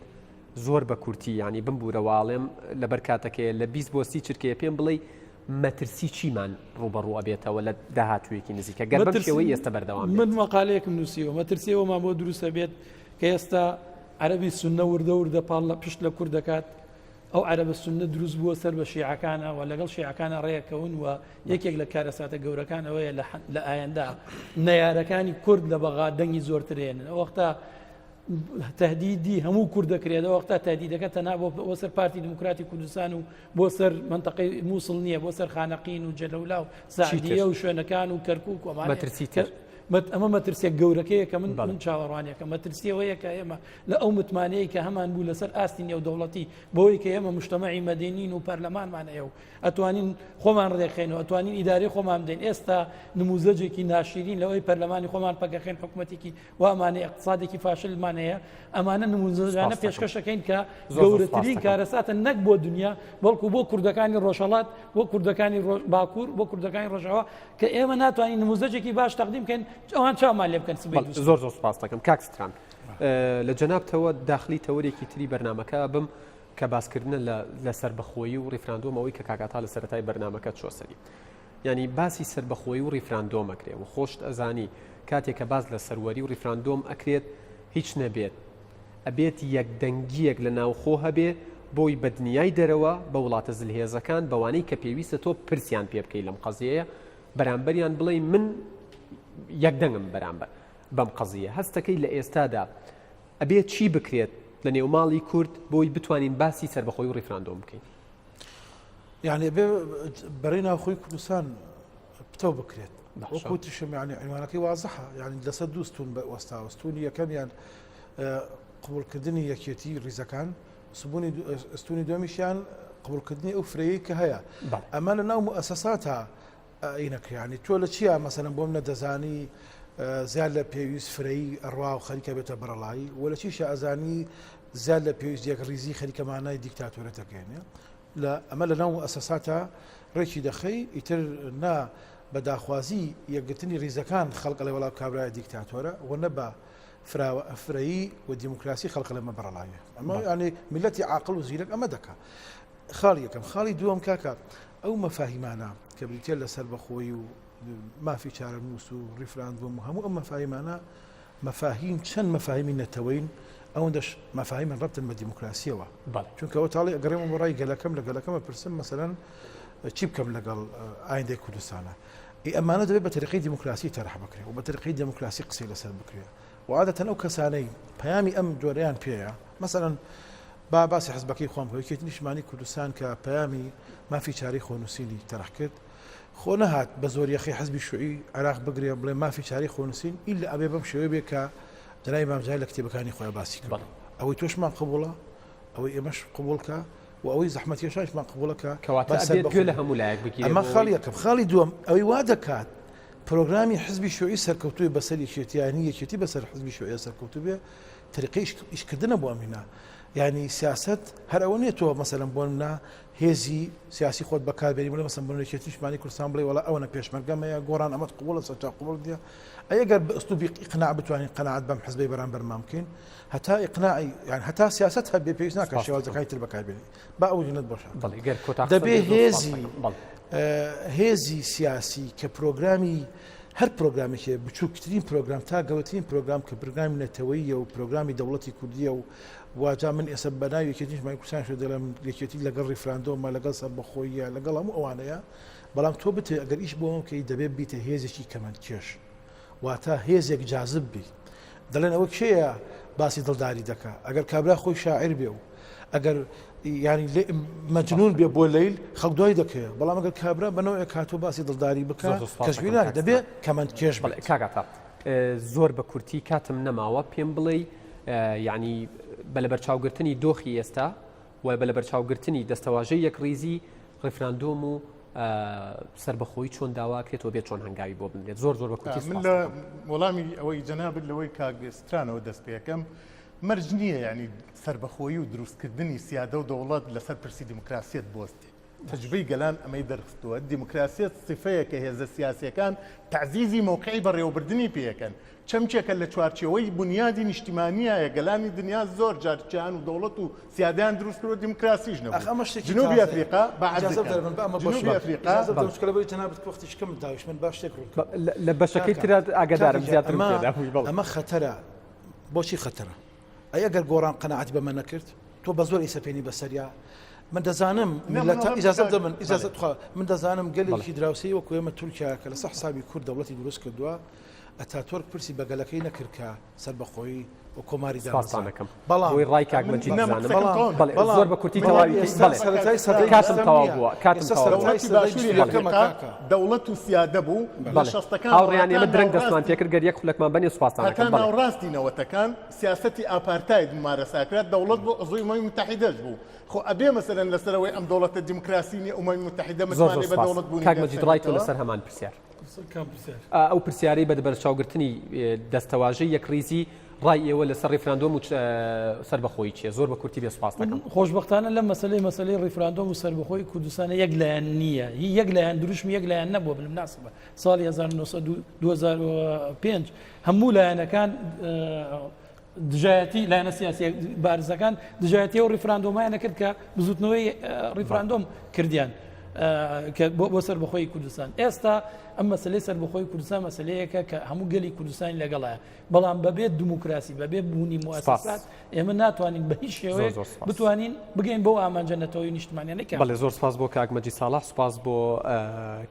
زۆر بە کورتی یانی بمبوورە واڵێم لەبەر کاتەکەیە لە 20 بۆ 30 چرکەیە پێم بڵێ مەترسی چیمان ڕووبەڕوو ئەبێتەوە لە داهاتوویەکی نزیکە گەر بەم مەترسی شێوەی ئێستا بەردەوام بێت من مەقالەیەکم نووسیوە مەترسی ئەوەمان بۆ دروستە بێت کە ئێستا عەرەبی سوننە وردە وردە پاڵ لە پشت لە کورد دەکات، ئەو عەرەبە سوننە دروست بووە سەر بە شیعەکانە و لەگەڵ شیعەکانە ڕێکەون و یەکێک لە کارەساتە گەورەکان ئەوەیە لە ئایەندا نەیارەکانی کورد لە بەغا دەنگی زۆرتر هێنن ئەو وەختە تهدیدی هەموو کورد دەکرێت ئەو وەختە تهدیدەکە تەنها بۆ سەر پارتی دیموکراتی کوردستان و بۆ سەر مەنتەقەی مووسڵ نییە بۆ سەر خانەقین و جەلەولا و سعدیە و شوێنەکان و کەرکوک و ئەمانە مەترسی تر ئەمە مەترسیە گەورەکەیە کە من من چاوەڕوانیەکە مەترسیەوەیە کە ئێمە لە ئەو متمانەیە کە هەمان بوو لەسەر ئاستی نێودەوڵەتی بۆی کە ئێمە مشتەمەعی مەدەنین و پەرلەمانمان هەیە و ئەتوانین خۆمان ڕێکخەین و ئەتوانین ئیداری خۆمان بدەین ئێستا نموزەجێکی ناشیرین لەوەی پەرلەمانی خۆمان پەکەخێن حکوومەتێکی وامانەیە اقتصادێکی فاشلمان هەیە ئەمانە نموزەجانە پێشکەشەکەین کە گەورەترین کارەساتە نەک بۆ دنیا بەڵکو بۆ کوردەکانی ڕۆژهەڵات بۆ کوردەکانی باکوور بۆ کوردەکانی ڕۆژاوا کە ئێمە ناتوانین نموزەجێکی باش تەقدیم بکەین ئەوان چاومان لێ بکەن سبەی دووسبەی. زۆر زۆر سوپاس دەکەم کاک ستران لە جەنابتەوە داخلی تەوەرێکی تری بەرنامەکە بم کە باسکردنە لە لە سەربەخۆیی و ڕیفراندۆم ئەوەی کە کاک عەتا لە سەرەتای بەرنامەکە چوە سەری یانی باسی سەربەخۆیی و ڕیفراندۆم ئەکرێ و خۆشت ئەزانی کاتێک کە باس لە سەروەری و ڕیفراندۆم ئەکرێت هیچ نەبێت ئەبێت یەکدەنگییەک لە ناوخۆ هەبێ بۆی بە دنیای دەرەوە، بە وڵاتە زلهێزەکان، بەوانەی کە پێویستە تۆ پرسیان پێ بکەی لەم قەزیەیە، بەرامبەریان بڵێی من یەکدەنگم بەرامبەر بەم قەزیە. هەستەکەی لە ئێستادا ئەبێ چی بکرێت لە نێوماڵی کورد بۆی بتوانین باسی سەربەخۆی و ڕیفراندۆم بکەین؟ یعنی ئەبێ بەرەی ناوخۆی کوردستان پتەو بکرێت وەکو وتیشم یعنی عنوانەکەی وازحە یعنی لەسەر دوو ستون وەستاوە ستونی یەکەمیان قبوڵکردنی یەکێتی ریزەکان سبوونی ستونی دومیشیان. قبوڵکردنی ئەو فرەیەی کە هەیە. ئەمە لە ناو موئەسەساتا ئی نەکرێ. یانی تۆ لە چیا مەسەلەن بۆم نەدەزانی زیاد لە پێویست فرەیی ئەڕوا و خەریکە بێتە بەرەڵایی و لە چیشا ئەزانی زیاد لە پێویست یەکڕیزی خەریکە مانای دیکتاتۆرەت ئەگەیەنێ. لە ئەمە لە ناو موئەسەساتا ڕێکی دەخەی ئیتر نا بە داخوازی یەکگرتنی ڕیزەکان خەڵک ئەڵێ وەڵا کابرایە دیکتاتۆرە و نە بە فرەیی و دیموکراسی خەڵک ئەڵێ مە بەڕەڵایە. ئەمە یانی میللەتی عاقڵ و زیرەک ئەمە دەکا. خاڵی یەکەم. خاڵی دووەم کاکە ئەو مەفاهیمانە کە بریتیە لە سەربەخۆیی و مافی چارەنووس و ڕیفراندۆم و هەموو ئەم مەفاهیمانە مەفاهیم چەند مەفاهیمی نەتەوەین ئەوەندەش مەفاهیمن ڕەبتن بە دیموکراسیەوە. چونکە ئەوە تاڵی ئەگەڕێمەوە بۆ ڕای گەلەکەم لە گەلەکەمە پرسم مەسەلەن چی بکەم لەگەڵ ئایندەی کوردستانە. ئەی ئەمانە دەبێت بە تەریقەی دیموکراسی تەرح بکرێ و بە تەریقەی دیموکراسی قسەی لەسەر بکرێ و عادەتەن ئەو کەسانەی پەیامی ئەم جۆرەیان پێیە مەسەلەن با باسی حزبەکەی خۆم بکەم یەکێتی نیشتمانی کوردستان کە پەیامی مافی چارەی خۆنووسینی تەرح کرد خۆ نەهات بە زۆر یەخەی حزبی شوعی عێراق بگرێ بڵێ مافی چارەی خۆنووسین ئیلا ئەبێ بەم شێوەیە بێ کە جەنابی مام جەلال لە کتێبەکانی خۆیان باسی کرد ئەوەی تۆشمان قبوڵە ئەوەی ئێمەش قبوڵکە و ئەوەی زەحمەتکێشانیشمان قبوڵە کە کەواتە ئەبێت گوێ لە هەموو لایەک بگیرێت ئەمە خاڵی یەکەم. خاڵی دووەم ئەوەی وا دەکات پرۆگرامی حزبی شیوعی سەرکەوتووی بەسەر یەکێتی یانی یەکێتی بەسەر حزبی شیوعیە سەرکەوتوو بێ تەریقەی ئیشکردنە بۆ ئەم هینا یانی سیاسەت هەر ئەوە نییە تۆ مەسەلەن بۆ نمونە هێزی سیاسی خۆت بەکاربێنی بڵێ مەسەلەن بۆ یەکێتی نیشتمانی کوردستان بڵێ وەڵا ئەوەنە پێشمەرگەم هەیە گۆڕان ئەمەت قبوڵە سەرچاو قبوڵ نییە ئەی ئەگەر بە ئسلوبی ئیقناع بتوانین قەناعەت بەم حزبەی بەرامبەرمان بکەین هەتا ئیقناعی یان هەتا سیاسەت هەبێ پێویست ناکات شێوازەکانی تر بەکاربێنی با ئەو ژنەت بۆشە بەڵێ گەر کۆتا قسە دەبێ بێ زۆر سپاس هێزی دەکەم. بەڵێ. هێزی سیاسی کە پرۆگرامی هەر پرۆگرامێک هەیە بچووکترین پرۆگرام تا گەورەترین پرۆگرام کە پرۆگرامی نەتەوەییە و پرۆگرامی دەوڵەتی کوردییە و واجا من ئێستا بە ناوی یەکێتی نیشتمانی کوردستانیش دەڵێم یەکێتی لەگەڵ ڕیفراندۆمە لەگەڵ سەربەخۆییە لەگەڵ هەموو ئەوانەیە بەڵام تۆ بتەوێ ئەگەر ئیش بۆ ئەمە بکەی دەبێ بیتە هێزێکی کەمەندکێش واتە هێزێک جازب بی دەڵێن ئەوە کێیە باسی دڵداری دەکا ئەگەر کابرا خۆی شاعیر بێ و ئەگەر ینی مەجنون بێ بۆ لەیل خەڵک دوای دەکەوێت بەڵام ئەگەر کابرا بە نەوەیەک هاتوو باسی دڵداری بکە کەشبی ناکە دەبێ کەمەند کێش بڵێ کاگاتا زۆر بە کورتی کاتم نەماوە پێم بڵێ یعنی بە لەبەرچاوگرتنی دۆخی ئێستا و بە لەبەرچاوگرتنی دەستەواژەی یەکڕیزی ڕیفراندۆم و سەربەخۆیی چۆن داواکرێت و بێت چۆن هەنگاوی بۆ بنرێت زۆر زۆر بە کورتی من لە وەڵامی ئەوەی جەنابت لەوەی کاک سترانەوە دەست پێکەم مەرج نییە ینی سەربەخۆیی و دروستکردنی سیادە و دەوڵەت لەسەر پرسی دیموکراسیەت بوەستێت تەجروبەی گەلان ئەمەی دەرخستووە دیموکراسیەت سیفەیە کە هێزە سیاسیەکان تەعزیزی مەوقعی بەڕێوەبردنی پێەکەن چەمکێکە لە چوارچێوەی بونیادی نیشتیمانیایە، گەلانی دنیا زۆر جار کیان و دەوڵەت و سیادەیان دروست کردوە دیموکراسیش ئەخ نەبوو. ئەمە شتێکی جنوبی تازەیە. ئەفریقا با عەرزت ئیجازە کەم. بدەرە من با ئەمە بۆ جنوبی شوێن. ئەفریقا ئیجازە بدەم بەڵێ. چونکە لەبەری جەنابت وەختیش کەم داویش من با شتێک ڕوون بە کەمەوە. لە لە بەشەکەی کاکە ترا کاکە ئاگادارم گیان زیاترم ئەمە پێ دابووی بەڵێ. ئەمە خەتەرە. بۆچی خەتەرە؟ ئەی ئەگەر گۆڕان قەناعەتی بەمە نەکرد تۆ بە زۆر ئەیسەپێنی بەسەریا من دەزانم نا من میللەتە وەڵام ئیجازە کاک بدە من ئیجازە بەڵێ. تخوا من دەزانم بەڵێ. گەلێکی دراوسێی وەکو ئێمە تورکیا کە لەسەر حسابی کورد دەوڵەتی دروست کردووە ئەتاتۆرک پرسی بە گەلەکەی نەکرد کە سەربەخۆیی و کۆماری سپاستان دامەزراند. دەکەم. بەڵام بۆی ڕای کاک من مەجید نا من بزانم. قسەکەم بەڵام تەواو بەڵێ نەبوو. زۆر بەڵام بە کورتی بەڵام تەواوی کەی. ئێستا بەڵێ سەرەتای سەدەی کاتم بیستەم تەواو نییە. بووە. کاتم ئێستا تەواو بووە. سەرەتای دەوڵەتی سەدەی باشووری بیست و یەکەمە ئەفریقا کاکە. دەوڵەت و سیادە بوو لە بەڵێ شەستەکانەوە هاوڕێیان هەتا ئێمە درەنگ دەستمان ناوەڕاستی پێکرد گەر یەک خولەکمان بەنێ سوپاستان هەتا دەکەم. بەڵێ. ناوەڕاستی نەوەتەکان سیاسەتی ئاپارتاید مومارەسە کرا دەوڵەت بوو عضوی ئومەمی موتەحیدەش بوو خۆ ئەبێ مەسەلەن لەسەر ئەوەی ئەم دەوڵەتە دیموکراسی نییە ئومەمی موتەحیدە زۆر زۆر متمانەی بە سوپاس. دەوڵەت بوونی کاک مەجید ڕای تۆ دەرسەنێتەوە. لەسەر هەمان پرسیار. کام پرسیار؟ ئەو پرسیارەی بە بەرچاوگرتنی دەستەواژەی یەکڕیزی ڕای ئێوە لەسەر ڕیفراندۆم و سەربەخۆیی چییە؟ زۆر بە کورتی بێ سوپاس دەکەم. خۆشبەختانە لەم مەسەلەی مەسەلەی ڕیفراندۆم و سەربەخۆیی کوردستانە یەک لایەن نییە هی یەک لایەن دروشمی یەک لایەن نەبووە بالمناسبە ساڵی 1900 2005 هەموو لایەنەکان دژایەتی لایەنە سیاسیە بارزەکان دژایەتی ئەو ڕیفراندۆمایان نەکرد کە بزوتنەوەی ڕیفراندۆم کردیان کە بۆ سەربەخۆی کوردستان ئێستا ئەم مەسلەی سەربەخۆی کوردستان مەسلەیەکە کە هەموو گەلی کوردستانی لەگەڵایە بەڵام بەبێت دیموکراسی بەبێ بوونی موسسات ئێمە ناتوانین بە هیچ شێوەیەک بتوانین بگەین بۆ ئامانجە نەتەوەی نیشتمانیانە کە بەڵێ زۆر سپاس بۆ کاک مەجید ساڵح سپاس بۆ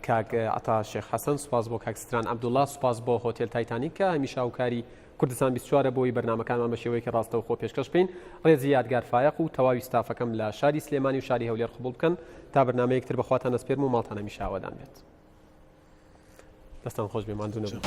کاک عەتا شێخ حەسەن سپاس بۆ کاک ستران عەبدوڵڵا سپاس بۆ هۆتێل تایتانیک کە هەمیشە هاوکاری کوردستان 24 بۆی بەرنامەکانمان بە شێوەیەکی ڕاستەوخۆ پێشکەش بکەین. ڕێزی یادگار فایەق و تەواوی ستافەکەم لە شاری سلێمانی و شاری هەولێر قبوڵ بکەن. تا بەرنامەیەک تر بەخواتان ئەسپێرم و ماڵتان هەمیشە ئاوەدان بێت. دەستان خۆش بێ ماندوو نەبن.